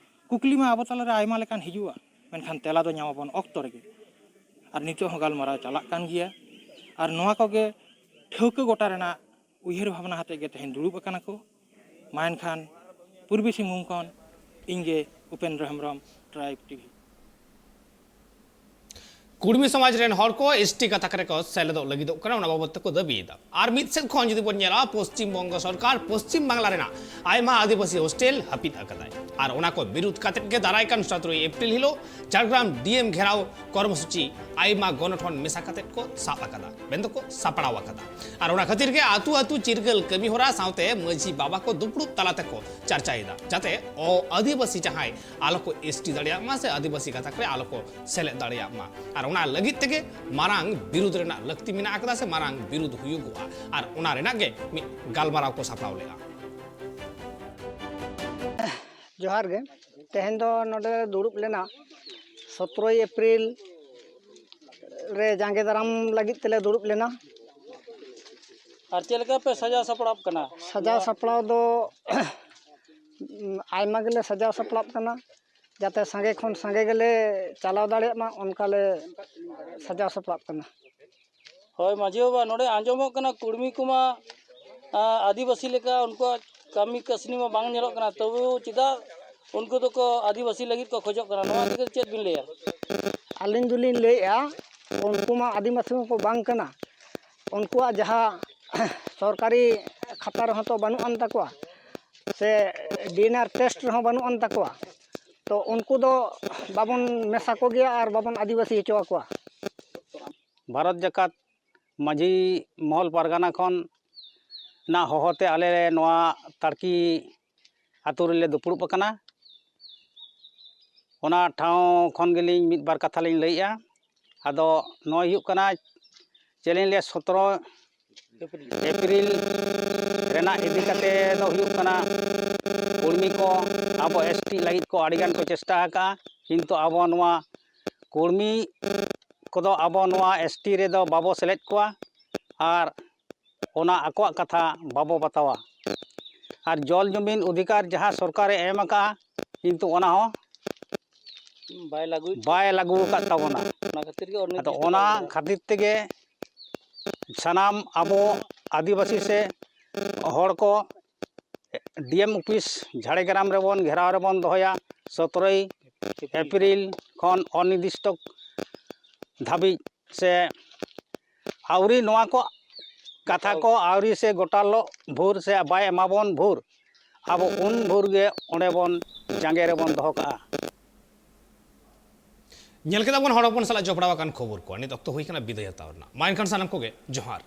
ᱠᱩᱠᱞᱤ ᱢᱟ ᱟᱵᱚ ᱛᱟᱞᱟᱨᱮ ᱟᱭᱢᱟ ᱞᱮᱠᱟᱱ ᱦᱤᱡᱩᱜᱼᱟ, ᱢᱮᱱᱠᱷᱟᱱ ᱛᱮᱞᱟ ᱫᱚ ᱧᱟᱢᱟᱵᱚᱱ ᱚᱠᱛᱚ ᱨᱮᱜᱮ᱾ ᱟᱨ ᱱᱤᱛᱚᱜ ᱦᱚᱸ ᱜᱟᱞᱢᱟᱨᱟᱣ ᱪᱟᱞᱟᱜ ᱠᱟᱱ ᱜᱮᱭᱟ᱾ ᱟᱨ ᱱᱚᱣᱟ ᱠᱚᱜᱮ ᱴᱷᱟᱹᱣᱠᱟᱹ ᱜᱚᱴᱟ ᱨᱮᱱᱟᱜ ᱩᱭᱦᱟᱹᱨ ᱵᱷᱟᱵᱽᱱᱟ ᱦᱟᱛᱮᱫ ᱜᱮ ᱛᱮᱦᱮᱧ ᱫᱩᱲᱩᱵ ᱟᱠᱟᱱᱟ ᱠᱚ᱾ ᱢᱟ ᱮᱱᱠᱷᱟᱱ ᱯᱩᱨᱵᱤ ᱥᱤᱝᱵᱷᱩᱢ ᱠᱷᱚᱱ ᱤᱧ ᱜᱮ ᱩᱯᱮᱱᱫᱨᱚ ᱦᱮᱢᱵᱨᱚᱢ, ᱴᱨᱟᱭᱤᱵᱽ ᱴᱤᱵᱷᱤ᱾ ᱠᱩᱲᱢᱤ ᱥᱚᱢᱟᱡᱽ ᱨᱮᱱ ᱦᱚᱲ ᱠᱚ ᱮᱥᱴᱤ ᱜᱟᱛᱟᱠ ᱨᱮᱠᱚ ᱥᱮᱞᱮᱫᱚᱜ ᱞᱟᱹᱜᱤᱫᱚᱜ ᱠᱟᱱᱟ, ᱚᱱᱟ ᱵᱟᱵᱚᱫ ᱛᱮᱠᱚ ᱫᱟᱹᱵᱤᱭᱮᱫᱟ᱾ ᱟᱨ ᱢᱤᱫ ᱥᱮᱫ ᱠᱷᱚᱱ ᱡᱩᱫᱤ ᱵᱚᱱ ᱧᱮᱞᱟ, ᱯᱚᱥᱪᱤᱢ ᱵᱚᱝᱜᱚ ᱥᱚᱨᱠᱟᱨ ᱯᱚᱥᱪᱤᱢ ᱵᱟᱝᱞᱟ ᱨᱮᱱᱟᱜ ᱟᱭᱢᱟ ᱟᱹᱫᱤᱵᱟᱹᱥᱤ ᱦᱳᱥᱴᱮᱞ ᱦᱟᱹᱯᱤᱫ ᱟᱠᱟᱫᱟᱭ᱾ ᱟᱨ ᱚᱱᱟ ᱠᱚ ᱵᱤᱨᱩᱫᱷ ᱠᱟᱛᱮᱫ ᱜᱮ ᱫᱟᱨᱟᱭ ᱠᱟᱱ ᱥᱚᱛᱨᱚᱭ ᱮᱯᱨᱤᱞ ᱦᱤᱞᱳᱜ ᱡᱷᱟᱲᱜᱨᱟᱢ ᱰᱤ ᱮᱢ ᱜᱷᱮᱨᱟᱣ ᱠᱚᱨᱢᱚᱥᱩᱪᱤ ᱟᱭᱢᱟ ᱜᱚᱱᱚᱴᱷᱚᱱ ᱢᱮᱥᱟ ᱠᱟᱛᱮᱫ ᱠᱚ ᱥᱟᱵ ᱟᱠᱟᱫᱟ, ᱢᱮᱱᱫᱚᱠᱚ ᱥᱟᱯᱲᱟᱣ ᱟᱠᱟᱫᱟ᱾ ᱟᱨ ᱚᱱᱟ ᱠᱷᱟᱹᱛᱤᱨ ᱜᱮ ᱟᱹᱛᱩ ᱟᱹᱛᱩ ᱪᱤᱨᱜᱟᱹᱞ ᱠᱟᱹᱢᱤ ᱦᱚᱨᱟ ᱥᱟᱶᱛᱮ ᱢᱟᱹᱡᱷᱤ ᱵᱟᱵᱟ ᱠᱚ ᱫᱩᱯᱲᱩᱵ ᱛᱟᱞᱟ ᱛᱮᱠᱚ ᱪᱟᱨᱪᱟᱭᱮᱫᱟ, ᱡᱟᱛᱮ ᱚ ᱟᱹᱫᱤᱵᱟᱹᱥᱤ ᱡᱟᱦᱟᱸᱭ ᱟᱞᱚ ᱠᱚ ᱮᱥ ᱴᱤ ᱫᱟᱲᱮᱭᱟᱜ ᱢᱟ ᱥᱮ ᱟᱹᱫᱤᱵᱟᱹᱥᱤ ᱜᱟᱛᱟᱠ ᱨᱮ ᱟᱞᱚ ᱠᱚ ᱥᱮᱞᱮᱫ ᱫᱟᱲᱮᱭᱟᱜ ᱢᱟ᱾ ᱟᱨ ᱚᱱᱟ ᱞᱟᱹᱜᱤᱫ ᱛᱮᱜᱮ ᱢᱟᱨᱟᱝ ᱵᱤᱨᱩᱫᱷ ᱨᱮᱱᱟᱜ ᱞᱟᱹᱠᱛᱤ ᱢᱮᱱᱟᱜ ᱟᱠᱟᱫᱟ ᱥᱮ ᱢᱟᱨᱟᱝ ᱵᱤᱨᱩᱫᱷ ᱦᱩᱭᱩᱜᱚᱜᱼᱟ᱾ ᱟᱨ ᱚᱱᱟ ᱨᱮᱱᱟᱜ ᱜᱮ ᱢᱤᱫ ᱜᱟᱞᱢᱟᱨᱟᱣ ᱠᱚ ᱥᱟᱯᱲᱟᱣ ᱞᱮᱫᱼᱟ᱾ ᱡᱚᱦᱟᱨ ᱜᱮ᱾ ᱛᱮᱦᱮᱧ ᱫᱚ ᱱᱚᱰᱮ ᱫᱩᱲᱩᱵ ᱞᱮᱱᱟ, ᱥᱚᱛᱨᱚᱭ ᱮᱯᱨᱤᱞ ᱨᱮ ᱡᱟᱸᱜᱮ ᱫᱟᱨᱟᱢ ᱞᱟᱹᱜᱤᱫ ᱛᱮᱞᱮ ᱫᱩᱲᱩᱵ ᱞᱮᱱᱟ᱾ ᱟᱨ ᱪᱮᱫ ᱞᱮᱠᱟ ᱯᱮ ᱥᱟᱡᱟᱣ ᱥᱟᱯᱲᱟᱣ ᱠᱟᱱᱟ? ᱥᱟᱡᱟᱣ ᱥᱟᱯᱲᱟᱣ ᱫᱚ ᱟᱭᱢᱟ ᱜᱮᱞᱮ ᱥᱟᱡᱟᱣ ᱥᱟᱯᱲᱟᱣ ᱠᱟᱱᱟ, ᱡᱟᱛᱮ ᱥᱟᱸᱜᱮ ᱠᱷᱚᱱ ᱥᱟᱸᱜᱮ ᱜᱮᱞᱮ ᱪᱟᱞᱟᱣ ᱫᱟᱲᱮᱭᱟᱜ ᱢᱟ, ᱚᱱᱠᱟ ᱞᱮ ᱥᱟᱡᱟᱣ ᱥᱟᱯᱲᱟᱣ ᱠᱟᱱᱟ᱾ ᱦᱳᱭ ᱢᱟᱹᱡᱷᱤ ᱵᱟᱵᱟ, ᱱᱚᱰᱮ ᱟᱸᱡᱚᱢᱚᱜ ᱠᱟᱱᱟ ᱠᱩᱲᱢᱤ ᱠᱚᱢᱟ, ᱟ, ᱟᱹᱫᱤᱵᱟᱹᱥᱤ ᱞᱮᱠᱟ ᱩᱱᱠᱩᱣᱟᱜ ᱠᱟᱹᱢᱤ ᱠᱟᱹᱥᱱᱤ ᱢᱟ ᱵᱟᱝ ᱧᱮᱞᱚᱜ ᱠᱟᱱᱟ, ᱛᱚᱵᱩ ᱪᱮᱫᱟᱜ ᱩᱱᱠᱩ ᱫᱚᱠᱚ ᱟᱹᱫᱤᱵᱟᱹᱥᱤ ᱞᱟᱹᱜᱤᱫ ᱠᱚ ᱠᱷᱚᱡᱚᱜ ᱠᱟᱱᱟ? ᱱᱚᱣᱟ ᱤᱫᱤ ᱠᱟᱛᱮ ᱪᱮᱫ ᱵᱤᱱ ᱞᱟᱹᱭᱟ? ᱟᱹᱞᱤᱧ ᱫᱚᱞᱤᱧ ᱞᱟᱹᱭᱮᱫᱼᱟ, ᱩᱱᱠᱩ ᱢᱟ ᱟᱹᱫᱤᱵᱟᱹᱥᱤ ᱢᱟᱠᱚ ᱵᱟᱝ ᱠᱟᱱᱟ᱾ ᱩᱱᱠᱩᱣᱟᱜ ᱡᱟᱦᱟᱸ ᱥᱚᱨᱠᱟᱨᱤ ᱠᱷᱟᱛᱟ ᱨᱮᱦᱚᱸ ᱛᱚ ᱵᱟᱹᱱᱩᱜ ᱟᱱ ᱛᱟᱠᱚᱣᱟ, ᱥᱮ ᱰᱤ ᱮᱱ ᱟᱨ ᱴᱮᱥᱴ ᱨᱮᱦᱚᱸ ᱵᱟᱹᱱᱩᱜ ᱟᱱ ᱛᱟᱠᱚᱣᱟ, ᱛᱚ ᱩᱱᱠᱩ ᱫᱚ ᱵᱟᱵᱚᱱ ᱢᱮᱥᱟ ᱠᱚᱜᱮᱭᱟ ᱟᱨ ᱵᱟᱵᱚᱱ ᱟᱹᱫᱤᱵᱟᱹᱥᱤ ᱦᱚᱪᱚ ᱟᱠᱚᱣᱟ᱾ ᱵᱷᱟᱨᱚᱛ ᱡᱟᱠᱟᱛ ᱢᱟᱹᱡᱷᱤ ᱢᱚᱦᱚᱞ ᱯᱟᱨᱜᱟᱱᱟ ᱠᱷᱚᱱ ᱱᱟᱜ ᱦᱚᱦᱚᱛᱮ ᱟᱞᱮ ᱱᱚᱣᱟ ᱛᱟᱲᱠᱤ ᱟᱛᱳ ᱨᱮᱞᱮ ᱫᱩᱯᱲᱩᱵ ᱟᱠᱟᱱᱟ᱾ ᱚᱱᱟ ᱴᱷᱟᱶ ᱠᱷᱚᱱ ᱜᱮᱞᱤᱧ ᱢᱤᱫ ᱵᱟᱨ ᱠᱟᱛᱷᱟ ᱞᱤᱧ ᱞᱟᱹᱭᱮᱜᱼᱟ᱾ ᱟᱫᱚ ᱱᱚᱜᱼᱚᱭ ᱦᱩᱭᱩᱜ ᱠᱟᱱᱟ, ᱪᱮᱫ ᱞᱤᱧ ᱞᱟᱹᱭᱟ, ᱥᱚᱛᱨᱚ ᱮᱯᱨᱤᱞ ᱨᱮᱱᱟᱜ ᱤᱫᱤ ᱠᱟᱛᱮ ᱫᱚ ᱦᱩᱭᱩᱜ ᱠᱟᱱᱟ, ᱠᱩᱲᱢᱤ ᱠᱚ ᱟᱵᱚ ᱮᱥ ᱴᱤ ᱞᱟᱹᱜᱤᱫ ᱠᱚ ᱟᱹᱰᱤᱜᱟᱱ ᱠᱚ ᱪᱮᱥᱴᱟ ᱟᱠᱟᱫᱼᱟ, ᱠᱤᱱᱛᱩ ᱟᱵᱚ ᱱᱚᱣᱟ ᱠᱩᱲᱢᱤ ᱠᱚᱫᱚ ᱟᱵᱚ ᱱᱚᱣᱟ ᱮᱥ ᱴᱤ ᱨᱮᱫᱚ ᱵᱟᱵᱚ ᱥᱮᱞᱮᱫ ᱠᱚᱣᱟ ᱟᱨ ᱚᱱᱟ ᱟᱠᱚᱣᱟᱜ ᱠᱟᱛᱷᱟ ᱵᱟᱵᱚ ᱵᱟᱛᱟᱣᱟ᱾ ᱟᱨ ᱡᱚᱞ ᱡᱚᱢᱤᱱ ᱚᱫᱷᱤᱠᱟᱨ ᱡᱟᱦᱟᱸ ᱥᱚᱨᱠᱟᱨᱮ ᱮᱢ ᱟᱠᱟᱫᱼᱟ, ᱠᱤᱱᱛᱩ ᱚᱱᱟ ᱦᱚᱸ ᱵᱟᱭ ᱞᱟᱹᱜᱩᱭᱮᱫ ᱵᱟᱭ ᱞᱟᱹᱜᱩ ᱟᱠᱟᱫ ᱛᱟᱵᱚᱱᱟ᱾ ᱚᱱᱟ ᱠᱷᱟᱹᱛᱤᱨ ᱜᱮ ᱚᱨᱱᱤᱛᱤ ᱟᱫᱚ ᱚᱱᱟ ᱠᱷᱟᱹᱛᱤᱨ ᱛᱮᱜᱮ ᱥᱟᱱᱟᱢ ᱟᱵᱚ ᱟᱹᱫᱤᱵᱟᱹᱥᱤ ᱥᱮ ᱦᱚᱲ ᱠᱚ ᱰᱤ ᱮᱢ ᱚᱯᱷᱤᱥ ᱡᱷᱟᱲᱜᱨᱟᱢ ᱨᱮᱵᱚᱱ ᱜᱷᱮᱨᱟᱣ ᱨᱮᱵᱚᱱ ᱫᱚᱦᱚᱭᱟ ᱥᱚᱛᱨᱚᱭ ᱮᱯᱨᱤᱞ ᱠᱷᱚᱱ ᱚᱱᱤᱨᱫᱤᱥᱴᱚ ᱫᱷᱟᱹᱵᱤᱡ, ᱥᱮ ᱟᱹᱣᱨᱤ ᱱᱚᱣᱟ ᱠᱚ ᱠᱟᱛᱷᱟ ᱠᱚ ᱟᱹᱣᱨᱤ ᱥᱮ ᱜᱚᱴᱟ ᱞᱚᱜ ᱵᱷᱳᱨ ᱥᱮ ᱵᱟᱭ ᱮᱢᱟᱵᱚᱱ ᱵᱷᱳᱨ ᱟᱵᱚ ᱩᱱ ᱵᱷᱳᱨ ᱜᱮ ᱚᱸᱰᱮ ᱵᱚᱱ ᱡᱟᱸᱜᱮ ᱨᱮᱵᱚᱱ ᱫᱚᱦᱚ ᱠᱟᱜᱼᱟ᱾ ᱧᱮᱞ ᱠᱮᱫᱟ ᱵᱚᱱ ᱦᱚᱲ ᱦᱚᱯᱚᱱ ᱥᱟᱞᱟᱜ ᱡᱚᱯᱲᱟᱣ ᱟᱠᱟᱱ ᱠᱷᱚᱵᱚᱨ ᱠᱚ᱾ ᱱᱤᱛ ᱚᱠᱛᱚ ᱦᱩᱭ ᱠᱟᱱᱟ ᱵᱤᱫᱟᱹᱭ ᱦᱟᱛᱟᱣ ᱨᱮᱱᱟᱜ᱾ ᱢᱟ ᱮᱱᱠᱷᱟᱱ ᱥᱟᱱᱟᱢ ᱠᱚᱜᱮ ᱡᱚᱦᱟᱨ᱾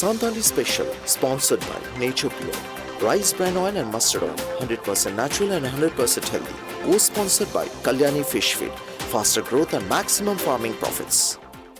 Santali Special, sponsored by Nature Pure, Rice Bran Oil and Mustard Oil, hundred percent natural and hundred percent healthy. Co-sponsored by Kalyani Fish Feed, faster growth and maximum farming profits.